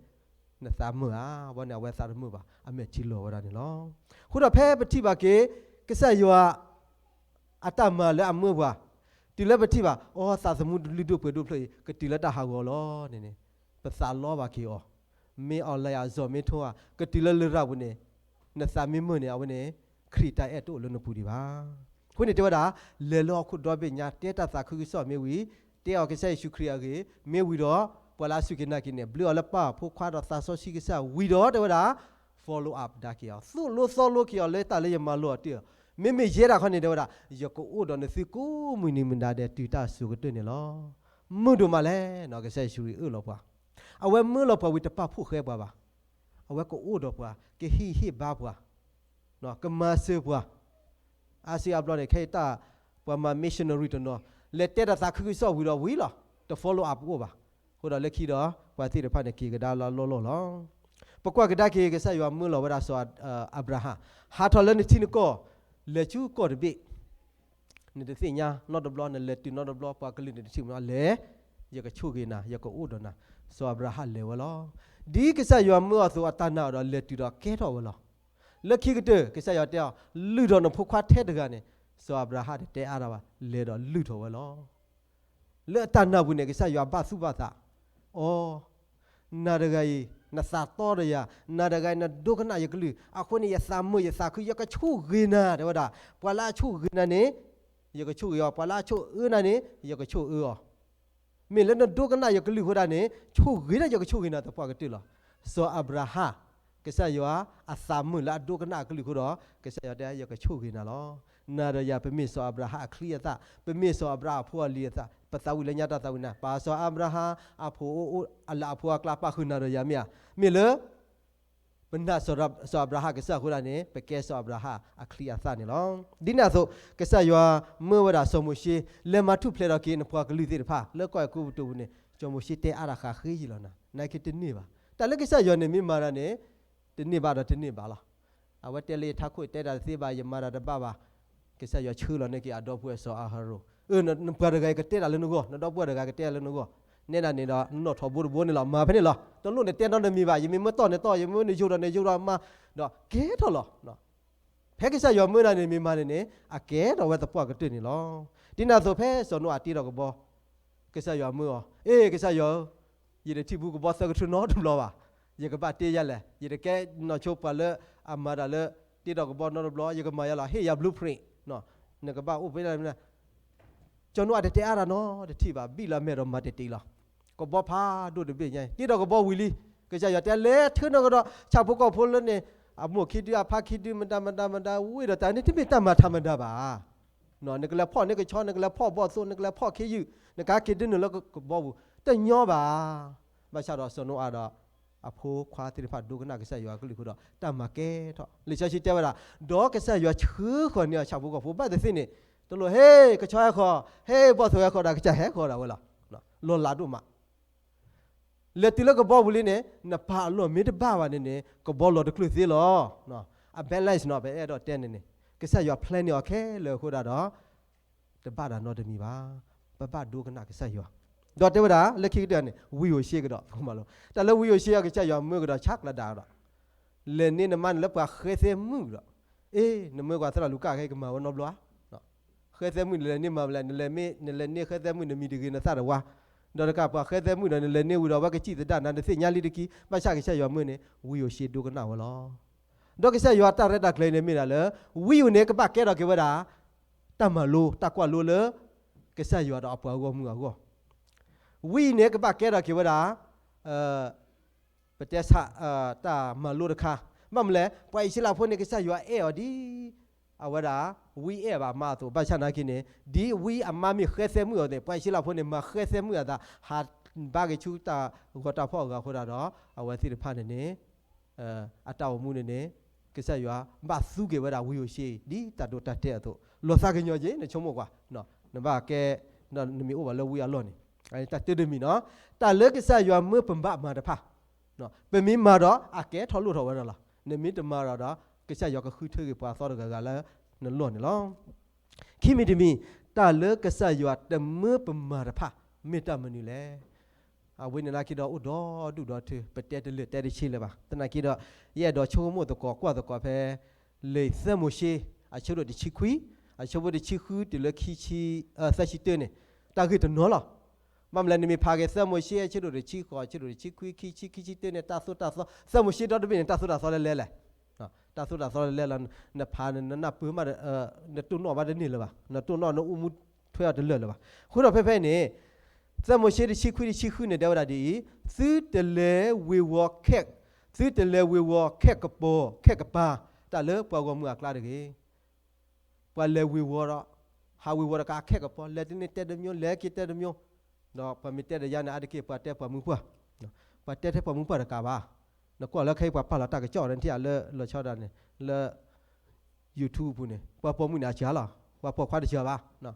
နသးမုာ်ဧါ, ဘၣ်န့ၣ် အဝဲသးတမုာ်ဘၣ်, အမဲာ်ထံလီၤဝဲဒၣ်န့ၣ်လီၤ. အဃိဒီးဖဲပထံၣ်ဘၣ်က့ၤ ကစၢ်ယွၤ အတၢ်မၤလၢအမၢပှၤ, တုၤလၢပထံၣ်ဘၣ် အိ သးသမူလုၢ်ဒိၣ်ပှ့ၤဒိၣ်ဖျၢၣ်အံၤ ကတုၤလၢတၢ်ဟးဂီၤလီၤန့ၣ်န့ၣ်, ပသးလီဘၣ်က့ၤအီၤ, မ့ၢ်အီၤလၢအစီၤမ့ၢ်ထိဧါ, ကတုၤလၢလရာ်ပူၤန့ၣ်, နသးမ့ၢ်မုာ်န့ၣ် အဝဲန့ၣ် ခရံာ်တၢ်အဲၣ်တအိၣ်လၢနပူၤဒံးဘၣ်. အဃိန့ၣ်တဲဝဲဒၣ်, လဲၤလၢဟီၣ်ခိၣ်ဒီဘ့ၣ်ညါ တဲတၢ်သးခုကစီၣ်မ့ၢ်ဝံၤ, တဲအီၤကစၢ်ယ့ၣ်ၡူးခရံာ်အဂ့ၢ်မ့ၢ်ဝံၤဒီး, ပှၤလၢအစူၢ်က့ၤနာ်က့ၤန့ၣ် ဘျုးအီၤလၢပၢ်ဖိခွါဒီးသးစီဆှံကစၢ်ဝံၤဒီးတဲဝဲဒၣ်, follow up ဒါက့ၤအီၤ, သိၣ်လိသီလိက့ၤအီၤလၢတၢ်လၢယမၤလိာ်အီၤတ့ၢ်အီၤ, မ့မ့ၢ်ယဲဒၣ်ခီန့ၣ်တဲဝဲဒၣ်, ယကအိၣ်ဒီးနသုကိးမုၢ်နံၤမုၢ်နၤဒဲးတုၤတၢ်အစိၤကတၢၢ်န့ၣ်လီၤ. မုာ်ဒိၣ်မးလဲၣ်, ကစၢ်ယ့ၣ်ၡူးခရံာ်အၢၣ်လီၤပှၤ, အဝဲမၢလီၤပှၤဝံၤတပာ်ဖှိၣ်ဃဲပှၤဘၣ်. အဝဲကအိၣ်ဒီးပှၤ, ကဟ့ၣ်ဟ့ၣ်ဘါပှၤ, ကမၤစၢၤပှၤ, အါစုအါဘျီန့ၣ် ခဲအံၤတၢ်ပှၤမၤ missionary တနီၤ, လဲၤတဲတၢ်သးခုကစီၣ်ဝံၤဒီးဝံၤလီၤ, တ follow up အိၣ်ဘၣ်. အဃိဒီးလၢခံဒီး ပှၤသ့ၣ်တဖၣ်န့ၣ်က့ၤကဒါလၢလီၢ်လီၢ်လီၤ. ပကွၢ်ကဒါက့ၤ ကစၢ်ယွၤမၢလီၤဝဲဒၣ်စီၤအၤဘြၤဟၣ်, ဟးထီၣ်လၢနထံနကီၢ်, လဲၤဆူကီၢ်တဘ့ၣ် နတသ့ၣ်ညါနီတဘျီ, နလဲၤတုၤနီတဘျီ ပှၤကလုာ်န့ၣ်တထံၣ်မနုၤလဲၣ်. ယကဆိၣ်ဂ့ၤနၤ, ယကအိၣ်ဒီးနၤ. စီၤအၤဘြၤဟၣ်လဲၤဝဲလီၤ. ဒ်ကစၢ်ယွၤမၢအီၤအသိး အတၢ်နာ်အီၤဒီး လဲၤတုၤဒီးကဲထီၣ်ဝဲလီၤ. လၢခံကတၢၢ် ကစၢ်ယွၤတဲအီၤ, လုၢ်ထီၣ်နဖိခွါထဲတဂၤန့ၣ်. စီၤအၤဘြၤဟၣ်တတဲအါတၢ်ဘၣ်, လဲၤဒီးလုၢ်ထီၣ်ဝဲလီၤ. လၢအတၢ်နာ်ပူၤန့ၣ် ကစၢ်ယွၤဘၣ်သူၣ်ဘၣ်သး, အိ, နၤတဂၤအံၤ နသးတီတယၤ, နၤတဂၤအံၤ နဒိကနၣ်ယကလုၢ်, အဃိန့ၣ် ယသးမုာ်ယသးခု, ယကဆိၣ်ဂ့ၤနၤ တဲဝဲဒၣ်. ပှၤလၢအဆိၣ်ဂ့ၤနၤန့ၣ် ယကဆိၣ်ဂ့ၤအီၤ, ပှၤလၢအဆိၣ်အၢနၤန့ၣ် ယကဆိၣ်အၢအီၤ. မ့ၢ်လၢနဒိကနၣ်ယကလုၢ်အဃိဒၣ်န့ၣ် ဆိၣ်ဂ့ၤဒီးယကဆိၣ်ဂ့ၤနၤသပှၢ်ကတၢၢ်လီၤ. စီၤအၤဘြၤဟၣ်, ကစၢ်ယွၤအသးမုာ်လၢအဒိကနၣ်အကလုၢ်အဃိဒီး ကစၢ်ယွၤတဲ ယကဆိၣ်ဂ့ၤနၤလီၤ. နၤဒီးယၤ ပမ့ၢ်စီၤအၤဘြၤဟၣ်အချံအသၣ်, ပမ့ၢ်စီၤအၤဘြၤဟၣ်အဖိအလံၤအသၣ်, ပသးဝံၣ်လၢညါတၢ်သးဝံၣ်နၤ, ပၢ်စီၤအၤဘြၤဟၣ်အဖိအိၣ်အိၣ်အလၢအဖိအကျါ ပၣ်ဃုာ်နၤဒီးယၤမ့ၢ်ဧါ. မ့ၢ်လၢ ပနာ်စီၤအၤဘြၤဟၣ်ကစၢ်အဃိဒၣ်န့ၣ် ပကဲစီၤအၤဘြၤဟၣ်အချံအသၣ်န့ၣ်လီၤ. ဒ်န့ၣ်အသိး ကစၢ်ယွၤမၢဝဲဒၣ်စီၤမိၤၡ့ လဲၤမၤထူၣ်ဖျဲးထီၣ်က့ၤနပှၤကလုာ်သ့ၣ်တဖၣ် လၢကီၢ်အဲၤကူပတူးပူၤန့ၣ် စီၤမိၤၡ့တဲအါတၢ်ဃးဃ့ယံာ်လီၤနၤ, နာ်က့တန့ၢ်ဘၣ်. တၢ်လၢကစၢ်ယွၤန့ၣ်မ့ၢ်မၤတၢ်န့ၣ် တန့ၢ်ဘၣ်ဒီးတန့ၢ်ဘၣ်လီၤ. အဝဲတဲလၢယထးခိၣ် ယတဲတၢ်တသ့ဘၣ်, ယမၤတၢ်တဘၣ်ဘၣ်. ကစၢ်ယွၤဆှၢလီၤန့ၢ်က့ၤအဒီပုၢ်ဝဲၢ်စီၤအၤဟရိၣ်, နပှၤတဂၤအံၤကတဲတၢ်လၢနဂီၢ်, နဒီပုၢ်ဝဲၢ်တဂၤကတဲတၢ်လၢနဂီၢ်, နဲဒၣ်န့ၣ်ဒီး နီၣ်ထီၣ်ဘိတဘိန့ၣ်လီၤ, မၤဖဲန့ၣ်လီၤ. တလိၣ်နတဲနီတမံၤဘၣ်, ယမ့ၢ်မၢတီၢ်နတီၢ်, ယမ့ၢ်နယိၤဒီးနယိၤဒီးမၤ, ဒီးကဲထီၣ်လီၤ. ဖဲကစၢ်ယွၤမၢဒၣ်န့ၣ်မ့ၢ်မၤန့ၣ်န့ၣ် အကဲထီၣ်ဝဲသပှၢ်ကတၢၢ်န့ၣ်လီၤ. ဒ်န့ၣ်အသိးဖဲစီၤနိအၤတ့ထီၣ်ကဘီ ကစၢ်ယွၤမၢအီၤ, အ့ ကစၢ်ယွၤဧၢ, ယတထံၣ်ဘူးကဘီသၢကထၢနီတဘျီဘၣ်. ယကဘၣ်တ့ယၤလဲၣ်, ယတကဲနီၢ်ဆိပှၤလၢအမၤတၢ်လၢတ့ထီၣ်ကဘီနီတဘျီ, ယကမၤယၤလီၤ, ဟ့ၣ်ယၤ blueprint, နကဘၣ်အိၣ်ဖဲဒၣ် စီၤနိအၤတတဲအါတၢ်နီတထံၣ်ဘၣ်, ဘံၣ်လီၤမဲာ်ဒီးမၤတ့ၢ်တ့ၢ်လီၤ. ကဘီဖးဒိၣ်တဘ့ၣ်ညါ တ့ထီၣ်ကဘီဝံၤလံ, ကစၢ်ယွၤတဲလဲၤထၢနကဒီး ဆၣ်ဖိကီၢ်ဖိလၢန့ၣ် အမိၢ်ခံဒု အဖါခံဒု မတၤမတၤမတၤ ဝံၤဒီးတၢ်န့ၣ် တမ့ၢ်တၢ်မၤထးမတၤဘၣ်. နကလဲၤဖီၣ်န့ၢ်ကဆီ, နကလဲၤဖီၣ်ဘီၣ်သိ, နကလဲၤဖီၣ်ခ့ယုၢ်, နကဟဲက့ၤဒုးနုာ်လၢကဘီပူၤ, တညီဘၣ်. ဘၣ်ဆၣ်ဒီးစီၤနိအၤဒီး အဖိခွါသ့ၣ်တဖၣ်ဒိကနၣ်ကစၢ်ယွၤအကလုၢ်အဃိဒီး တၢ်မၤကဲထီၣ်. လံာ်စီဆှံတဲဝဲဒၣ်, ဒီးကစၢ်ယွၤဆှၢဃီၤန့ၢ်အဆၣ်ဖိကီၢ်ဖိဘၣ်သ့ၣ်သ့ၣ်န့ၣ်, တလိၣ်ဟ့ၣ်ကဆီဟဲဃီၤ, ဟ့ၣ်ဘီၣ်သိဟဲဃီၤဒီး ကစၢ်ဟဲဃီၤဒၣ်ဝဲလီၤ. လီၤလးဒိၣ်မး လဲၤတုၤလၢကဘီပူၤလံန့ၣ် နပၢ်အလီၢ်မ့ၢ်တဘၣ်ဘၣ်န့ၣ်န့ၣ် ကဘီလီၤတကျၢၢ်သ့လီၤ. အ balance နီၤ ပအဲၣ်ဒိးတဲန့ၣ်န့ၣ် ကစၢ်ယွၤ plan န့ၢ်အီၤခဲလၢာ်အဃိဒၣ်ဒီး တဘၣ်တၢ်နီတမံၤဘၣ်. ပဘၣ်ဒိကနၣ်ကစၢ်ယွၤ. ဒီးတဲဝဲဒၣ် လၢခံကတၢၢ်န့ၣ် ဝံဧိၤၡ့ကဒီး မၤလိ တၢ်လၢဝံဧိၤၡ့အကစၢ်ယွၤမၢကဒီး ဆါကလၤဒၣ်ဒီး လဲၤန့ၢ်နမါန့ၣ်လၢပှၤဃဲသဲမုၣ်ဒီး, အ့ နမၢကွၢ်သရၣ်လူၤကၣ်ခဲ ကမၤဝဲနီတဘျီဧါ. ဃဲသဲမုၣ်နလဲၤန့ၢ်မၤမလဲၣ်, နလဲၤမ့ၢ် နလဲၤန့ၢ်ဃဲသဲမုၣ် နမံၤတဂ့ၤ နသၣ်တဝါ, ဒီးတကးပှၤဃဲသဲမုၣ်ဒီး နလဲၤန့ၢ်ဝံၤဒီး အဝဲကစံၣ်သဒါနၤ နသ့ၣ်ညါလံတက့ၢ်. ဘၣ်ဆၣ်ကစၢ်ယွၤမၢန့ၣ် ဝံဧိၤၡ့ဒိကနၣ်ဝဲလီၤ. ဒီးကစၢ်ယွၤတၢ်ရဲၣ်တၢ်ကျဲၤန့ၣ်မ့ၢ်ဒၣ်လၢ ဝံဧိၤန့ၣ် ကဘၣ်ကဲထီၣ်က့ၤဝဲဒၣ် တၢ်မၤလိ တၢ်ကွၢ်လိလၢ ကစၢ်ယွၤဒီးအပှၤဂီၢ်မုၢ်အဂီၢ်, ဝံန့ၣ် ကဘၣ်ကဲထီၣ်က့ၤဝဲဒၣ် ပတဲဆၣ် တၢ်မၤလိတခါ, ဘၣ်မနုၤလဲၣ် ပှၤအံၣ်စရ့လးဖိန့ၣ် ကစၢ်ယွၤအဲၣ်အီၤဒ် အဝဲဒၣ် ဝံအဲၣ်ဘၣ်အမါအသိး, ဘၣ်ဆၣ်နာ်က့န့ၣ် ဒ်ဝံအမါမ့ၢ်ဃဲသဲမုၣ်အီၤန့ၣ် ပှၤအံၣ်စရ့လးဖိန့ၣ် မၤဃဲသဲမုၣ်အသး ဟးဘါက့ၤဆူတၢ်ဂီၤတၢ်ဖီၣ်အဂၤအဃိဒၣ်ဒီး အဝဲသ့ၣ်တဖၣ်န့ၣ်န့ၣ် အတၢ်အိၣ်မူန့ၣ်န့ၣ် ကစၢ်ယွၤဘၣ်သူက့ၤဝဲဒၣ်ဝံဧိၤၡ့ ဒ်တၢ်ဒိတၢ်တဲာ်အသိး, လီၤသးကညီၤက့ၤ နဆိကမိၣ်ကွၢ်, နဘၣ်ကဲ နမ့ၢ်အိၣ်ဘၣ်လၢဝံအလီၢ်န့ၣ် တၢ်တၢတမံၤနီၤ, တၢ်လၢကစၢ်ယွၤမၢပဘၣ်မၤတဖၣ် ပမ့ၢ်မၤဒီး အကဲထီၣ်လိၣ်ထီၣ်ဝဲဒၣ်လီၤ. နမ့ၢ်တမၤဒီးဒီး ကစၢ်ယွၤကဃုထၢက့ၤပှၤအသီတဂၤဂၤလၢနလီၢ်န့ၣ်လီၤ. ခံမံၤတမံၤ, တၢ်လၢကစၢ်ယွၤတမၢပမၤတဖၣ် မ့ၢ်တၢ်မနုၤလဲၣ်. အဝဲန့ၣ်နာ်က့ဒီးအိၣ်ဒီဒူၣ်ဒီထၢ ပတဲတလၢာ်တဲတဆ့လၢၤဘၣ်. သနာ်က့ဒီး ယအဲၣ်ဒိးဆိကမိၣ်သကိးကွၢ်သကိးဖဲ လံာ်သၢမိၤၡ့ အဆၢဒိၣ်တဆံခွံ အဆၢဖိတဆံဃုတုၤလၢခံဆံ သၢဆံတၢန့ၣ် တၢ်ဂ့ၢ်တနီၤလီၤ. ဘၣ်မနုၤလဲၣ် နမ့ၢ်ဖးက့ၤသၢမိၤၡ့ အဆၢဒိၣ်တဆံဃိး အဆၢဒိၣ်တဆံခွံ ခံဆံ ခံဆံတၢန့ၣ် တၢ်သိၣ်တၢ်သီ သၢမိၤၡ့ဒီတဘ့ၣ်န့ၣ် တၢ်သိၣ်တၢ်သီလၢလဲၣ်လဲၣ် တၢ်သိၣ်တၢ်သီလၢလဲၣ်လီၤ. နဖး နနၢ်ပၢၢ်မး နတိၢ်နီၣ်ဘၣ်တန့ၢ်လၢၤဘၣ်, နတိၢ်နီၣ်နအိၣ်မူထွဲအီၤတလၢာ်လၢၤဘၣ်. အဃိဒီးဖဲဖဲန့ၣ် သၢမိၤၡ့တဆံခွံ တဆံဃုန့ၣ် တဲဝဲဒၣ်ဒ်အံၤ, သုတလဲၤဝ့ၤဝီၤခဲ, သုတလဲၤဝ့ၤဝီၤခဲကပီၤ ခဲကပၤ တၢ်လၢပှၤဂီၢ်မုၢ်အကျါတဂ့ၤ. ပှၤလဲၤဝ့ၤဝီၤဒီး ဟးဝ့ၤဝီၤတကးခဲကပီၤ လဲၤတန့ၢ်တဲတမျိုး လဲၤက့ၤတဲတမျိုး, ဒီးပှၤမ့ၢ်တဲဒီးယၤန့ၣ် အါတက့ၢ်ပှၤတဲပှၤမုၢ်ပှၢ်, ပှၤတဲထဲပှၤမုၢ်ပှၢ်တကးဘၣ်. နကွၢ်လၢခဲအံၤပှၤပာ်လီၤတၢ်ကစီၣ်န့ၣ် ထံၣ်အလၢလီၤဆီဒၣ်န့ၣ် လၢ YouTube ပူၤန့ၣ် ပှၤပိာ်မုၣ်န့ၣ် အစှၤလီၤ, ပှၤပိာ်ခွါတစှၤဘၣ်.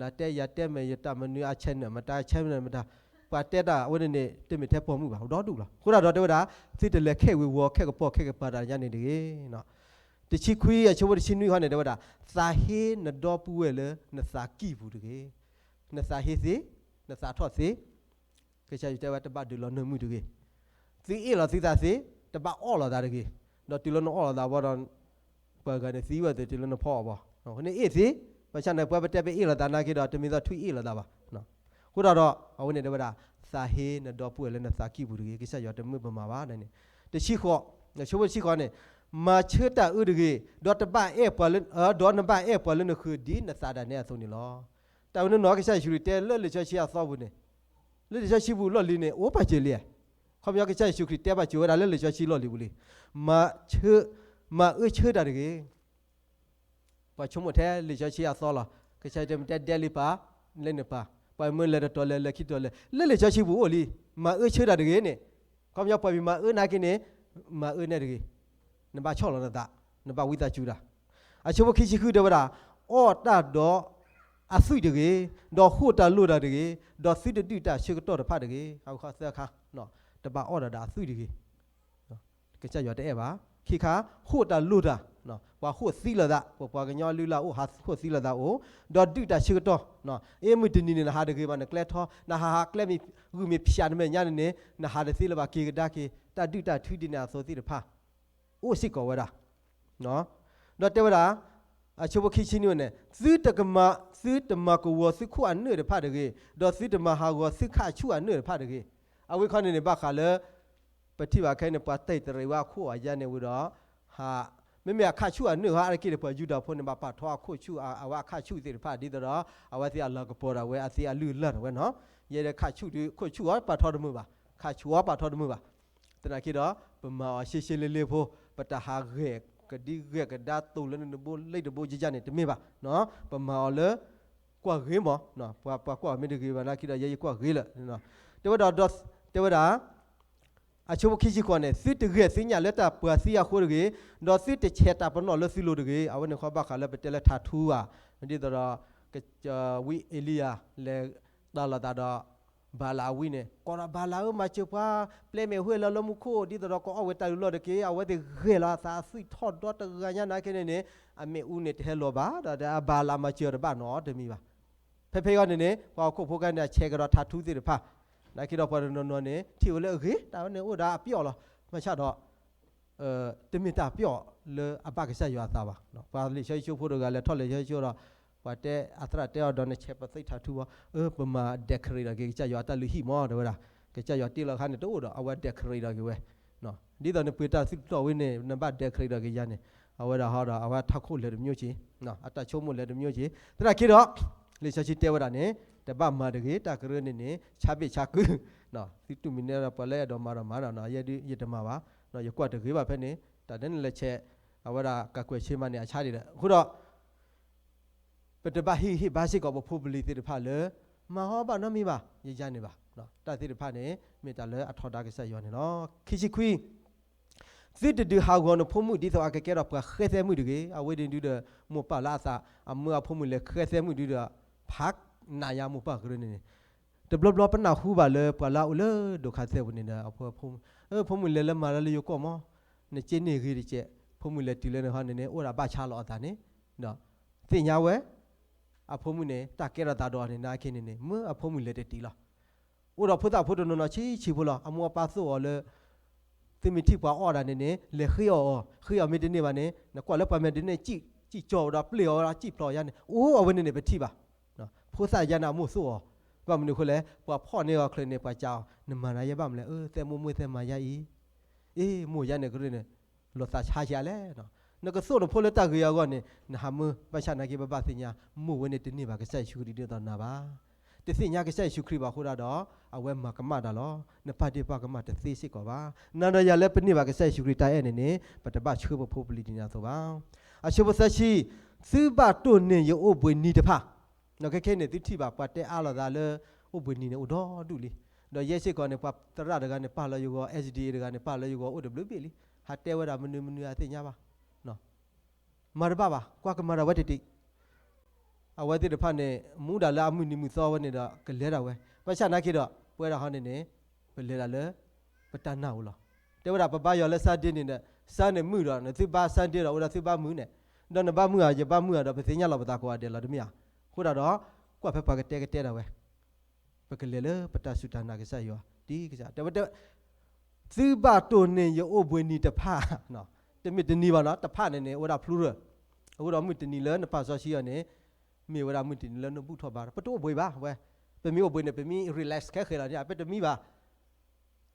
နတဲယၤတဲမ့ၢ်ယတၢ်မနုၤအ channel မတၤ channel မတၤ, ပှၤတဲတၢ်အဝဲန့ၣ်န့ၣ် တမ့ၢ်ထဲပိာ်မုၣ်ဘၣ် ဒီဒူၣ်လီၤ. အဃိဒၣ်ဒီးတဲဝဲဒၣ် သုတလဲၤခဲဝ့ၤဝီၤခဲကပီၤခဲကပၤတၢ်ညါန့ၣ်တဂ့ၤ. တဆံခွံ အဆၢဖိတဆံနွံဃီန့ၣ် တဲဝဲဒၣ် သးဟ့နဒီပုၢ်ဝဲၢ်လၢနသးကံၢ်ပူၤတဂ့ၤ. နသးဟ့သ့, နသးထီၣ်သ့, ကစၢ်ယွၤတဲဝဲ တဘၣ်ဒုးလီၤနၢမုၢ်တဂ့ၤ, သုအ့ၣ်လီၤသုသးသ့, တဘၣ်အီၣ်လီၤသးတဂ့ၤ, ဒီးတုၤလၢနအီၣ်လီၤသးဘၣ်ဒီး ပှၤဂၤန့ၣ်သံဝဲသ့ၣ်တုၤလၢနဖီအီၤဘၣ်, နအ့ၣ်သ့, ဘၣ်ဆၣ်န့ၣ် ပှၤပတဲပအ့ၣ်လီၤသးနာ်က့ဒီး တမ့ၢ်သိးထွံၣ်အ့ၣ်လီၤသးဘၣ်. အဃိသတးဒီး အဝဲန့ၣ်တဲဝဲဒၣ် သးဟ့နဒီပုၢ်ဝဲၢ်လၢနသးကံၢ်ပူၤတဂ့ၤ, ကစၢ်ယွၤတမၢပမၤဘၣ်န့ၣ်, တဆံဃိး, ဆိဖိတဆံဃိးန့ၣ်, မၤဆၢတၢ်အၢတဂ့ၤ, ဒီးတဘၣ်အဲၣ်ပှၤလၢ, ဒီးနဘၣ်အဲၣ်ပှၤလၢနဃၢၤဒ်နသးဒၣ်နဲအသိးန့ၣ်လီၤ. တၢ်ဝဲန့ၣ်နီၤ ကစၢ်ယ့ၣ်ၡူးခရံာ်တဲလၢလံာ်စီဆှံအသီပူၤန့ၣ်, လၢလံာ်စီဆှံပူၤလီၢ်လံၤန့ၣ် အိၣ်ပာ်စၢၤလံ, ခီပညီကစၢ်ယ့ၣ်ၡူးခရံာ်တဲပာ်စၢၤဝဲဒၣ်လၢလံာ်စီဆှံလီၢ်လံၤပူၤလံ, မၤဆၢ, မၤအၢဆၢတၢ်တဂ့ၤ ပှၤဆိကမိၣ်ထဲလံာ်စီဆှံအသီလီၤ. ကစၢ်ယွၤတဲမ့ၢ်တဲဒဲလံပာ်, လၢနပာ်, ပှၤမၢလဲၤတတီၤလဲၤ လဲၤခံတီၤလဲၤ, လၢလံာ်စီဆှံပူၤအိၣ်လံ, မၤအၢဆၢတၢ်တဂ့ၤန့ၣ်, ခီပညီပှၤမ့ၢ်မၤအၢနာ်က့န့ၣ်, မၤအၢနဲတဂ့ၤ, နဘၣ်ဆီၣ်လီၤနသး, နဘၣ်ဝံသးစူၤတၢ်. အဆိဖိခံဆံဃုတဲဝဲဒၣ်, အီၣ်တၢ်ဒီးအသွံၣ်တဂ့ၤ, ဒီးဟိၣ်တၢ်လိၣ်တၢ်တဂ့ၤ, ဒီးသုတဒုးတၢ်ဆၢကတီၢ်တဖၣ်တဂ့ၤ. အဝဲခီသၢခါ, တဘၣ်အီၣ်ဒီးအသွံၣ်တဂ့ၤ ကစၢ်ယွၤတအဲၣ်ဘၣ်. ခံခါ, ဟိၣ်တၢ်လိၣ်တၢ်, ပှၤဟိၣ်သံလိာ်သး, ပပှၤကညီလုၢ်လၢ်အိၣ်ဟးဟိၣ်သံလိာ်သးအိၣ်, ဒီးဒုးတၢ်ဆၢကတီၢ်, အ့ မုၢ်တနံၤန့ၣ် နဟးတဂ့ၤဘၣ် နကျဲထီ, နဟးဟးကျဲမ့ၢ်ဂုာ်မ့ၢ်ဖၠးနမဲာ်ညါန့ၣ်န့ၣ် နဟးတသ့လၢၤဘၣ် က့ၤကဒါက့ၤ, တၢ်ဒုးတၢ်ထုဒ်န့ၣ်အသိးသ့ၣ်တဖၣ် အိၣ်စ့ၢ်ကီးဝဲဒၣ် ဒီးတဲဝဲဒၣ်, အဆိဖိခံဆံနွံန့ၣ်, သုတကမၤ, သုတမၤကဝီၤသုခိၣ်အနၢၣ်တဖၣ်တဂ့ၤ, ဒီးသုတမၤဟးဂီၤသုခၣ်ဆူၣ်အနၢၣ်တဖၣ်တဂ့ၤ. အဝဲခီန့ၣ်န့ၣ် ဘၣ်ဃးလၢ ပထံၣ်ဘၣ်ခဲအံၤန့ၣ် ပှၤတဲာ်တရံးဝဲအခိၣ်အယါန့ၣ်ဝံၤဒီး, မ့မ့ၢ်အခၣ်ဆူၣ်အနၢၣ်ဟီ အါတက့ၢ်ဒီး ပှၤယူဒၤဖိန့ၣ် ဘၣ်ပာ်ထီအခိၣ်ဆူၣ် အဝဲအခၣ်ဆူၣ်သ့ၣ်တဖၣ် ဒ်သိးဒီး အဝဲသ့ၣ်အလၤကပီၤဒၣ်ဝဲ အသ့အလုၢ်အလၢ်ဒၣ်ဝဲနီၤ. ယဲဒၣ်ခၣ်ဆူၣ်ဒီး ခိၣ်ဆူၣ်အီၤပာ်ထီတမုာ်ဘၣ်, ခၣ်ဆူၣ်အီၤပာ်ထီတမုာ်ဘၣ်. သနာ်က့ဒီး ပမၤအီၤရှဲရှဲလ့လ့ဖိ, ပတဟးဂဲၤကဒံဂဲၤကဒါတိၤလၢနတဘိလံတဘိယယါန့ၣ် တမ့ၢ်ဘၣ်. ပမၤအီၤလၢ ကွၢ်ဂ့ၤမး, ပှၤကွၢ်အီၤမ့ၢ်တဂ့ၤဘၣ်နာ်က့ဒီး ယဲယကွၢ်ဂ့ၤလၢာ်. တဲဝဲဒၣ်, တဲဝဲဒၣ် အဆိဖိခံဆံဃိးန့ၣ်, သုတဂဲၤသုညၣ်လၢတၢ်ပှၤသံအဃိတဂ့ၤ, ဒီးသုတဆဲးတၢ်ပနီၣ်လၢသုလိၤတဂ့ၤ. အဝဲန့ၣ်ဃီဘၣ်ဃးလၢပတဲလၢထးထူဧါ, ဒ်သိးဒီး ဝံအ့လံယၤ လဲၤတၢ်လိာ်သးဒီး ဘၤလးအဝံန့ၣ်, ကိးဒီးဘၤလးဧၢ မၤစၢၤပှၤ, ပျဲမဲာ်ဟွဲလီၤလၢမူခိၣ် ဒ်သိးဒီးကအီၣ်ဝဲတၢ်လုၢ်လီၢ်တက့ၢ်. အဝဲသ့ၣ်ဂဲၤလီၤအသးအသွံၣ်ထီၣ်ဒီတဂၤညါနာ်က့န့ၣ်န့ၣ်, အမ့ၣ်အူန့ၣ်တဟဲလီၤဘၣ်, ဒီးအဘၤလးမၤစၢၤအီၤတဘၣ်နီတမံၤဘၣ်. ဖဲဖဲအံၤန့ၣ်န့ၣ် ပှၤဟီၣ်ခိၣ်ဖိခါန့ၣ် အဆဲးကဒီးထးထူသ့ၣ်တဖၣ်, နာ်က့ဒီးပှၤတနီၤနီၤန့ၣ် ထံၣ်ဝဲလၢအဂ့ၤ, တၢ်ဝဲန့ၣ်အိၣ်ဒီးအပျီၣ်လီၤ. ဘၣ်ဆၣ်ဒီး တမ့ၢ်တၢ်ပျီၣ်လၢအဘၣ်ကစၢ်ယွၤအသးဘၣ်. ပှၤလံာ်စီဆှံဖိတဂၤလဲၤထီၣ်လံာ်စီဆှံဒီး ပှၤတဲအသရၣ်တဲအီၤဒီး နဆဲးပသံၣ်ထးထူဘၣ်, အၢ ပမၤ decorate ဒီးက့ၤ ကစၢ်ယွၤအတၢ်လုၢ်ဟံၣ်မး တဲဝဲဒၣ်. ကစၢ်ယွၤတ့လီၤအခါန့ၣ်တအိၣ်ဒီး အဝဲ decorate ဒီးက့ၤဝဲ ဒ်သိးနပှ့ၤတၢ်သူၣ်ထီၣ်ဝဲန့ၣ် နဘၣ် decorate ဒီးက့ၤယၤန့ၣ်, အဝဲဒၣ်ဟီဒီး အဝဲထးခိၣ်လဲၤတမျိုးက့ၤ, အတၢ်ဆိကမိၣ်လဲၤတမျိုးက့ၤ. သနာ်က့ဒီး လံာ်စီဆှံတဲဝဲဒၣ်န့ၣ် တဘၣ်မၤတဂ့ၤ, တၢ်ကရၢန့ၣ်န့ၣ် ဆါဘ့ၣ်ဆါကု, သုတူၢ်မံၤနဲဒီး ပှၤလၢအဲၣ်ဒိးမၤဒီးမၤဒီး ယဲဒၣ်ယတမၤဘၣ်, ယကွၢ်တဂ့ၤဘၣ်ဖဲန့ၣ်, တၢ်ဒ်န့ၣ်လဲၤဆဲး အဝဲဒၣ်ကကွဲၢ်ဆ့မၤန့ၣ် အဆါဒံးဒီး အဃိဒီး ပတဘၣ်ဟ့ၣ်ဂံၢ်ဟ့ၣ်ဘါစ့ၢ်ကီးပဖိပလံၤသ့ၣ်တဖၣ်လၢ မၤအီၤဘၣ်နီတမံၤဘၣ်, ယယါန့ၣ်ဘၣ်. တၢ်သ့ၣ်တဖၣ်န့ၣ် မ့ၢ်တၢ်လၢအထီဒါကစၢ်ယွၤန့ၣ်လီၤ. ခံဆံခွံ, သုတဒုးဟးဂီၤနဖိမုၣ်ဒ်သိးအကကဲထီၣ်ပှၤဃဲသဲမုၣ်တဂ့ၤ. အဝဲဒၣ်ဒုဒီး မိၢ်ပၢ်လၢအသး အမၢအဖိမုၣ်လဲၤဃဲသဲမုၣ်ဒုဒီး ဖးနးယါမိၢ်ပၢ်ကရၢန့ၣ်န့ၣ် တဘျီဘျီ ပနၢ်ဟူဘၣ်လၢပှၤလၢအအိၣ်လၢဒိၣ်ခါသဲပူၤန့ၣ်ဒီး အဖိမုၣ်လဲၤလၢမၤလၢလၢယိၤကီၢ်မး, နက့န့ၢ်ဂ့ၤတကဲး, ဖိမုၣ်လဲၤတုၤလၢနဟီန့ၣ်န့ၣ် အိၣ်ဒၣ်ဘၣ်ဆါလီၤအသးန့ၣ်, ဒီးသ့ၣ်ညါဝဲ အဖိမုၣ်န့ၣ် တၢ်ကဲထီၣ်သးဒီးအီၤန့ၣ် နာ်က့န့ၣ်န့ၣ် မ့ၢ်အဖိမုၣ်လဲၤတတုၤလီၤ. အိၣ်ဒီးဖိသၣ်ဖိတနီၤနီၤဆံးဆံးဖိလီၤ. အမိၢ်အပၢ်သိၣ်အီၤလၢ သုမ့ၢ်ထံၣ်ပှၤအီၣ်ဒၣ်န့ၣ်န့ၣ် လဲၤဃ့အီၣ်အီၤ, ဃ့အီၣ်မ့ၢ်တန့ၢ်ဘၣ်န့ၣ် နကွၢ်လၢပှၤမဲာ်ဒ်န့ၣ် စံၣ်ကၠီဝဲဒီးပျ့ၤအီၤဝဲဒီး စံၣ်ဖျိးယါန့ၣ် အိၣ်အဝဲန့ၣ်န့ၣ် ပထံၣ်ဘၣ်. ဖိသၣ်ယါန့ၣ် အမိၢ်သိၣ်အီၤ, ဘၣ်မနုၤအဃိလဲၣ်, ပှၤဖီၣ်န့ၢ်အီၤချုးန့ၣ် ပှၤစံးအီၤ နမၤနၤယဲဘၣ်မနုၤလဲၣ်, အၢ သဲမိၢ်မိၢ်သဲမၤယါအံၤ, အ့ မိၢ်ယါန့ၣ်ကရၢန့ၣ် လီၤသးဆါဆံးအါလဲၣ်. နကသိၣ်နဖိလၢတၢ်ဂ့ၤအဂီၢ်န့ၣ် နဟးမၢ, ဘၣ်ဆၣ်နာ်က့ ပဘၣ်သ့ၣ်ညါ မိၢ်ဝဲန့ၣ်တန့ၢ်ဘၣ်ကစၢ်ယ့ၣ်ၡူးခရံာ်ဒ်သိးနၤဘၣ်. တသ့ၣ်ညါကစၢ်ယ့ၣ်ၡူးခရံာ်ဘၣ်အဃိဒၣ်ဒီး အဝဲမၤကမၣ်တၢ်လီၤ. နပၢ်ဒ့ပၢ်ကမၣ်တသ့စ့ၢ်ကီးဘၣ်. နၤဒီးယၤလၢပန့ၢ်ဘၣ်ကစၢ်ယ့ၣ်ၡူးခရံာ်တၢ်အဲၣ်န့ၣ်န့ၣ် ပတဘၣ်ဆှၢပဖိပလံၤဒ်န့ၣ်အသိးဘၣ်. အဆၢဖိသၢဆံ, သုဘၣ်တိၢ်န့ၢ်ယအိၣ်ဘှံးနံၤတဖၣ်. ခဲခဲန့ၣ် သုထံၣ်ဘၣ်ပှၤတဲအါလိာ်သးလၢ အိၣ်ဘှံးနံၤန့ၣ် အိၣ်ဒီဒူၣ်လံ. ဒီးယဲစ့ၢ်ကီးန့ၣ် ပှၤသရၣ်တဂၤန့ၣ် ပာ်လီၤယဂီၢ်, SDA တဂၤန့ၣ် ပာ်လီၤယဂီၢ် အိၣ်တဘျုးဘ့ၣ်လံ. ဟးတဲဝဲဒၣ်မနုၤမနုၤအသ့ၣ်ညါဘၣ် မၤတဘၣ်ဘၣ်, ကွၢ်ကမၤဒၣ်ဝဲတတံး. အဝဲသ့ၣ်တဖၣ်န့ၣ် မူဒၣ်လၢအမုၢ်နံၤမုၢ်သီဝဲန့ၣ်ဒီး ကလဲၤဒၣ်ဝဲ. ဘၣ်ဆၣ်နာ်က့ဒီး ပဝဲဒၣ်ဟီန့ၣ်န့ၣ် ပလဲၤဒၣ်လၢ ပတၢ်နာ်အိၣ်လီၤ. တဲဝဲဒၣ် ပဘါယွၤလၢ Sunday န့ၣ်ဒီး Sunday မုၢ်ဒီး နသုဘါ Sunday ဒီး အိၣ်ဒီးသုဘါမုၢ်န့ၣ်, ဒီးနဘါမုၢ်ဧါ ယဘါမုၢ်ဧါဒီး ပသ့ၣ်ညါလီၤပသးကိးဂၤဒဲးလီၤ တမ့ၢ်ဧါ. အဃိဒၣ်ဒီး ကွၢ်ဖဲပှၤကတဲကတဲဒၣ်ဝဲ ပကလဲၤလၢပတၢ်စူၢ်တၢ်နာ်ကစၢ်ယွၤ, ဒ်ကစၢ်တဲဝဲ, သုဘၣ်တိၢ်န့ၢ်ယအိၣ်ဘှံးနံၤတဖၣ်, တမ့ၢ်တနံၤဘၣ်နီၤ, တဖၣ်န့ၣ်န့ၣ် အိၣ်ဝဲဒၣ်ဖျူရၢၣ်, အဃိဒီးမုၢ်တနံၤလၢနပာ်စီဆှံအီၤန့ၣ်, မ့ၢ်ဝဲဒၣ်မုၢ်တနံၤလၢနဘူၣ်ထီၣ်ဘါထီၣ်, ပတအိၣ်ဘှံးဘၣ်ဝဲ, ပမ့ၢ်အိၣ်ဘှံးန့ၣ် ပမ့ၢ် relax ခဲဃဲလီၤန့ၣ် ပတမံဘၣ်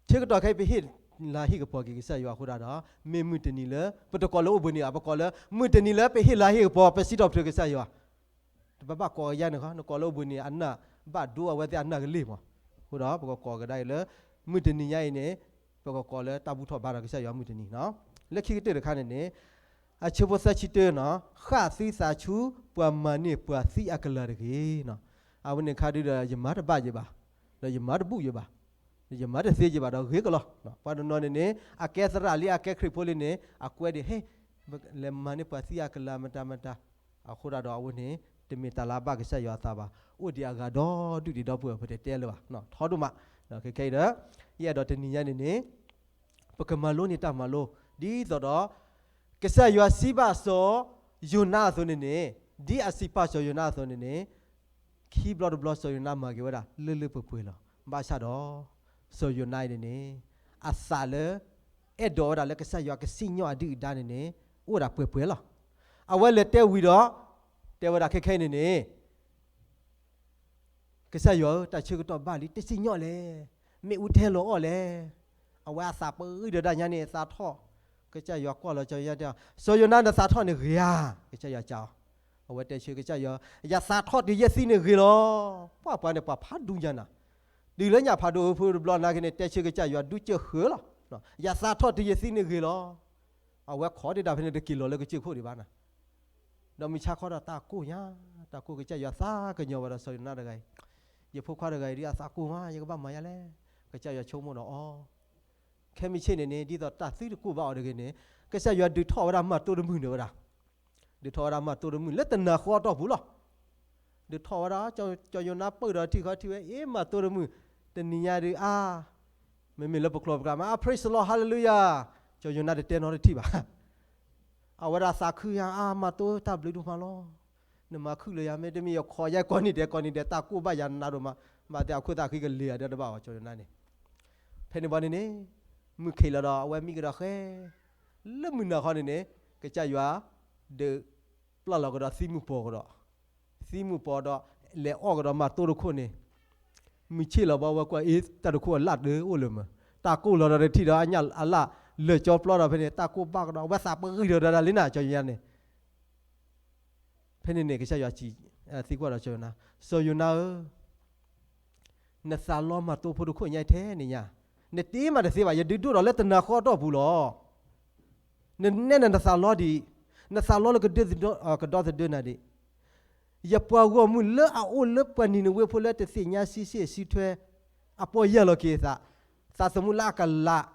ဆၢကတီၢ်ခဲအံၤ ပဟ့ၣ်လၤဟ့ၣ်ကပီၤက့ၤကစၢ်ယွၤအဃိဒၣ်ဒီး, မ့ၢ်မုၢ်တနံၤလၢ ပတကိးလၢအိၣ်ဘှံးနံၤဘၣ်, ပကိးလၢ မုၢ်တနံၤလၢပဟ့ၣ်လၤဟ့ၣ်ကပီၤ ပစံးထီၣ်ပတြၢၤကစၢ်ယွၤ, တဘၣ်ဘၣ်ကိးကယါန့ၣ်ဃီ, နကိးလၢအိၣ်ဘှံးနံၤ အနၢ်ဘၣ်ဒိအဝဲသ့ၣ်အနၢ်ကလ့ၢ်မး, အဃိဒီး ပကကိးကဒါအံၤလၢ မုၢ်တနံၤညါအံၤန့ၣ်, ပကကိးလၢတၢ်ဘူၣ်ထီၣ်ဘါထီၣ်ကစၢ်ယွၤမုၢ်တနံၤနီၤ, လၢခံကတၢၢ်တခါန့ၣ်န့ၣ်, အဆၢဖိသၢဆံတၢနီၤ, ဃၣ်သုသးဆူ ပှၤမၤန့ၢ်ပှၤသံအကလၤတဂ့ၤနီၤ, အဝဲန့ၣ်ခါဒုဒီး ယမၤတဘၣ်ယဘၣ်, ဒီးယမၤတဘူၣ်ယဘၣ်, ယမၤတသ့ယဘၣ်ဒီးဂ့ၤကလီၤ, ပှၤတနီၤန့ၣ်န့ၣ် အကဲသရၣ်လံ အကဲခရံာ်ဖိလံန့ၣ် အကွဲဒံး ဟဲ, လဲၤမၤန့ၢ်ပှၤသံအကလၤမတၤမတၤ, အဃိဒၣ်ဒီးအဝဲန့ၣ် တမ့ၢ်တၢ်လၢအဘၣ်ကစၢ်ယွၤအသးဘၣ်, အိၣ်ဒံးအဂၤဒီဒူၣ်ဒံးဒီပုၢ်ဝဲၢ် ပတတဲလၢၤဘၣ်, ထီဒိၣ်မး, ခဲခဲအံၤဒီး, ယအဲၣ်ဒိးတနံၤညါန့ၣ်န့ၣ်, ပကမၤလိန့ၢ်တၢ်မၤလိ, ဒ်သိးဒီး, ကစၢ်ယွၤစံးဘၣ်စီၤယိၤနါအသိးန့ၣ်န့ၣ်, ဒ်အစံးပာ်စီၤယိၤနါအသိးန့ၣ်န့ၣ်, ခံဘျီတဘျီစီၤယိၤနါမၤက့ၤဝဲဒၣ်လၢလၢပှဲၤပှဲၤလီၤ, ဘၣ်ဆၣ်ဒီး, စီၤယိၤနါအံၤန့ၣ်န့ၣ်, အသးလၢ အဲၣ်ဒိးဝဲဒၣ်လၢကစၢ်ယွၤကစံၣ်ညီၣ်အဒုၣ်အဒါန့ၣ်န့ၣ်, အိၣ်ဒၣ်ပှဲၤပှဲၤလီၤ, အဝဲလဲၤတဲဝံၤဒီး, တဲဝဲဒၣ်ခဲခဲအံၤန့ၣ်န့ၣ် ကစၢ်ယွၤဧၢ, တၢ်ဆၢကတီၢ်ဘၣ်လံ တစံၣ်ညီၣ်လဲၣ်, မ့ၣ်အူထဲလီၤအီၣ်လဲၣ်, အဝဲအသးပဂံၢ်ဒီးဒၣ်ညါန့ၣ် အသးထီၣ်, ကစၢ်ယွၤကွၢ်လီၤစီၤယိၤနါတဲအီၤ, စီၤယိၤနါနသးထီၣ်န့ၣ်ဂ့ၤဧါ, ကစၢ်ယွၤစံးအီၤ, အဝဲတဲဆၢကစၢ်ယွၤ, ယသးထီၣ်တုၤယဲၢ်သံန့ၣ်ဂ့ၤလီၤ, ပှၤပှၤန့ၣ်ပှၤဖးဒူညါနၤ, တုၤလၢညၣ်ဖးဒိၣ်အဖုတဘျီနာ်က့န့ၣ် တဲဆၢကစၢ်ယွၤဒုးကၢၢ်ဃၢလီၤ, ယသးထီၣ်တုၤယဲၢ်သံန့ၣ်ဂ့ၤလီၤ, အဝဲခိးဒံးဒၣ်ဖဲန့ၣ် တက့ၤလီၤလၢကစၢၢ်ခိၣ်ဒံးဘၣ်နၤ ဒီးမုၢ်ဆါခီဒီးတၢ်ကိၢ်ညါ, တၢ်ကိၢ်ကစၢ်ယွၤသးကညီၤဝဲဒီးစီၤယိၤနါတဂၤအံၤ, ယဖိခွါတဂၤအံၤဒ်အသးကိၢ်မး ယကဘၣ်မၤယါလဲၣ်, ကစၢ်ယွၤဆိကမိၣ်ဒီးအီၤ, ခဲမုၢ်ဆ့ၣ်န့ၣ်န့ၣ် ဒ်သိးတၢ်သံတကိၢ်ဘၣ်အီၤတဂ့ၤန့ၣ်, ကစၢ်ယွၤဒုးထီၣ်ဝဲဒၣ်မၤတိတမုၢ်န့ၣ်ဝဲဒၣ်, ဒုးထီၣ်ဝဲဒၣ်မၤတိတမုၢ်လၢတနၤဃီအတီၢ်ပူၤလီၤ. ဒုးထီၣ်ဝဲဒၣ်, စီၤယိၤနါပၢၢ်ဒီးထံၣ်ဃီထံၣ်ဝဲ အ့ မၤတိတမုၢ်, တနံၤညါဒုးအါ, မ့မ့ၢ်လၢပကျိာ်ပကျါမး praise the Lord hallelujah, စီၤယိၤနါတတဲနီတထံၣ်ဘၣ် အဝဲဒၣ်သးခုယါအါ မၤတိတၢ်ဘျုးဒိၣ်မးလီၤ. နမၤခုၣ်လၢယၤ မ့တမ့ၢ်ယခိးယါကိးနံၤဒဲးကိးနံၤဒဲး တၢ်ကိၢ်ဘၣ်ယၤနးဒိၣ်မး, ဘၣ်သ့ၣ်အခိၣ်သၣ်ဃံကလ့ၤအဒၢတဘၣ်အီၤ စီၤယိၤနါန့ၣ်. ဖဲန့ၣ်ဘၣ်န့ၣ်န့ၣ်, မုၢ်ခံးလီၤဒီး အဝဲမံကဒီးဃဲ, လၢမုၢ်နၤခီန့ၣ်န့ၣ်, ကစၢ်ယွၤ, ဒုးပျၢ်လီၤကဒီးသံမုၢ်ပှီၤကဒီး, သံမုၢ်ပှီၤဒီး, လဲၤအီၣ်ကဒီးမၤတိတခိၣ်န့ၣ် မုၢ်ဆ့ၣ်လီၤဘၣ်ဝဲကွၢ်အ့ တၢ်တခိၣ်အလၣ်တအိၣ်လၢၤမး, တၢ်ကိၢ်လီၤဒီးတထံၣ်ဒီးအညၣ်အလၣ်လၢာ်ကၠီပျီဒီးဖဲန့ၣ် တၢ်ကိၢ်ဘၣ်ကဒီး အဝဲသးပဂံၢ်ဒီးဒၣ်လံနၤ စီၤယိၤနါန့ၣ်. ဖဲန့ၣ်န့ၣ် ကစၢ်ယွၤစံး, သံကွၢ်ဒီးစီၤယိၤနါ, စီၤယိၤနါဧၢ, နသးလီမၤတိဖိတခိၣ်ညါထဲန့ၣ်ညါ, နတ့မးတသ့ဘၣ် ယဒုးဒိၣ်ထီၣ်လၢတနၤဃီအတီၢ်ပူၤလီၤ. နနဲၣ်နသးလီဒံး, နသးလီလၢကဒၢသဒၢနၤဒံး ယပှၤဂီၢ်မုၢ်လၢအအိၣ်လၢပှၤနံၤနဝ့ဖိလၢတသ့ၣ်ညါစံးဆ့ၣ်စုထွဲ, အပီၢ်ယၢ်လီၤက့ၤအသး, သးသမူလၢအကလး,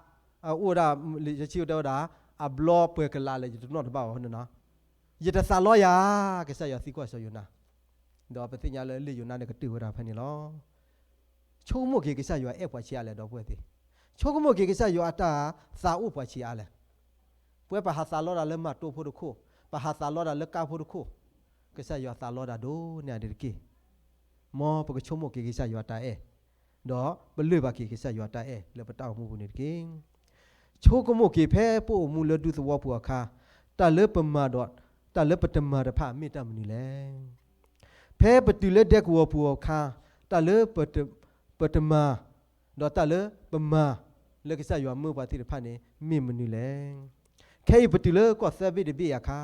အအိၣ်ဒၣ်, ယဆံၣ်တဲဝဲဒၣ်, အဘျီပှဲၤကလးလၢယတနီၣ်တဘၣ်အီၤန့ၣ်နီၤ, ယတသးလီယၤ, ကစၢ်ယွၤသံကွၢ်စီၤယိၤနါ, ဒီးပသ့ၣ်ညါလၢလံာ်ယိၤနါန့ၣ်ကတၢၢ်ဝဲဒၣ်ဖဲန့ၣ်လီၤ. ဆိကမိၣ်က့ၤကစၢ်ယွၤအဲၣ်ပှၤဆံးအါလဲၣ်ဒီပုၢ်ဝဲၢ်သ့ၣ်, ဆိကမိၣ်က့ၤကစၢ်ယွၤအတၢ်သးအိၣ်ပှၤဆံးအါလဲၣ်. ပဝဲပဟးသးလီတၢ်လၢမၤတိဖိတခိၣ်, ပဟးသးလီတၢ်လၢကါဖိတခိၣ်, ကစၢ်ယွၤသးလီတၢ်ဒိၣ်န့ၢ်အဒံးတက့ၢ်. မ်ပကဆိကမိၣ်က့ၤကစၢ်ယွၤတၢ်အဲၣ်, ဒီးပလၢၢ်ဘၣ်က့ၤကစၢ်ယွၤတၢ်အဲၣ်လၢပတၢ်အိၣ်မူပူၤန့ၣ်တက့ၢ်. ဆိကမိၣ်က့ၤဖဲပအိၣ်မူလၢဒူသဝီပူၤအခါ, တၢ်လၢပမၤဒီးတၢ်လၢပတမၤတဖၣ်မ့ၢ်တၢ်မနုၤလဲၣ်. ဖဲပတုၤလၢဒဲကဝီၤပူၤအခါ, တၢ်လၢ, ပတမၤ, ဒီးတၢ်လၢပမၤ, လၢကစၢ်ယွၤမၢပှၤသ့ၣ်တဖၣ်န့ၣ် မ့ၢ်မနုၤလဲၣ်. ခဲအံၤပတုၤလၢကီၢ်သၢဘ့ၣ်တဘ့ၣ်အခါ,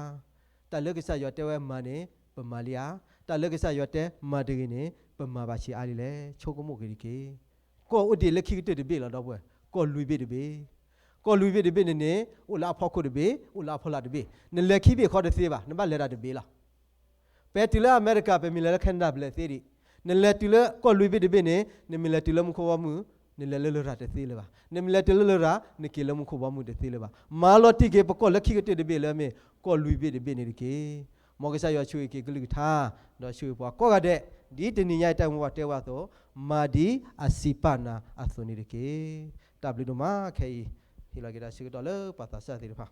တၢ်လၢကစၢ်ယွၤတဲဝဲမၤန့ၣ် ပမၤလံဧါ, တၢ်လၢကစၢ်ယွၤတဲမၤတဂ့ၤန့ၣ် ပမၤဘၣ်ဆံးအါလံလဲၣ် ဆိကမိၣ်က့ၤတက့ၢ်. ကီၢ်အိၣ်ဒံးလၢခံကတၢၢ်တဘ့ၣ်လီၤဒီပုၢ်ဝဲၢ်, ကီၢ်လွံၢ်ဘ့ၣ်တဘ့ၣ်, ကီၢ်လွံၢ်ဘ့ၣ်တဘ့ၣ်န့ၣ်န့ၣ် အိၣ်လၢအဖီခိၣ်တဘ့ၣ်, အိၣ်လၢအဖီလာ်တဘ့ၣ်, နလဲၤခံဘ့ၣ်ဃီတသ့ဘၣ်, နဘၣ်လဲၤတၢ်တဘ့ၣ်လီၤ. ပတုၤလၢအမဲရကၤ ပမ့ၢ်လဲၤလၢ Canada ပလဲၤသ့ဒံး, နလဲၤတုၤလၢကီၢ်လွံၢ်ဘ့ၣ်တဘ့ၣ်န့ၣ် နမ့ၢ်လဲၤတုၤလၢမူခိၣ်ဘီမုၢ်, နလဲၤလၢလရာ်တသ့လၢၤဘၣ်, နမ့ၢ်လဲၤတုၤလၢလရာ် နက့ၤလၢမူခိၣ်ဘီမုၢ်တသ့လၢၤဘၣ်. မၤလီၤတံၢ်က့ၤပကီၢ်လၢခံကတၢၢ်တဘ့ၣ်လၢအမ့ၢ် ကီၢ်လွံၢ်ဘ့ၣ်တဘ့ၣ်န့ၣ်တက့ၢ်. မ်ကစၢ်ယွၤဆိၣ်ဂ့ၤက့ၤကလုၢ်ကထါ, ဒီးဆိၣ်ဂ့ၤပှၤကိးဂၤဒဲး, ဒ်တနံၤညါအံၤတၢ်မူပှၤတဲဝဲအသိး, မၤဒ်အစံးပာ်နၤအသိးန့ၣ်တက့ၢ်. တၢ်ဘျုးဒိၣ်မးခဲအံၤ, ဟ့ၣ်လီၤက့ၤတၢ်ဆၢကတီၢ်လၢပှၤသးစၢ်သ့ၣ်တဖၣ်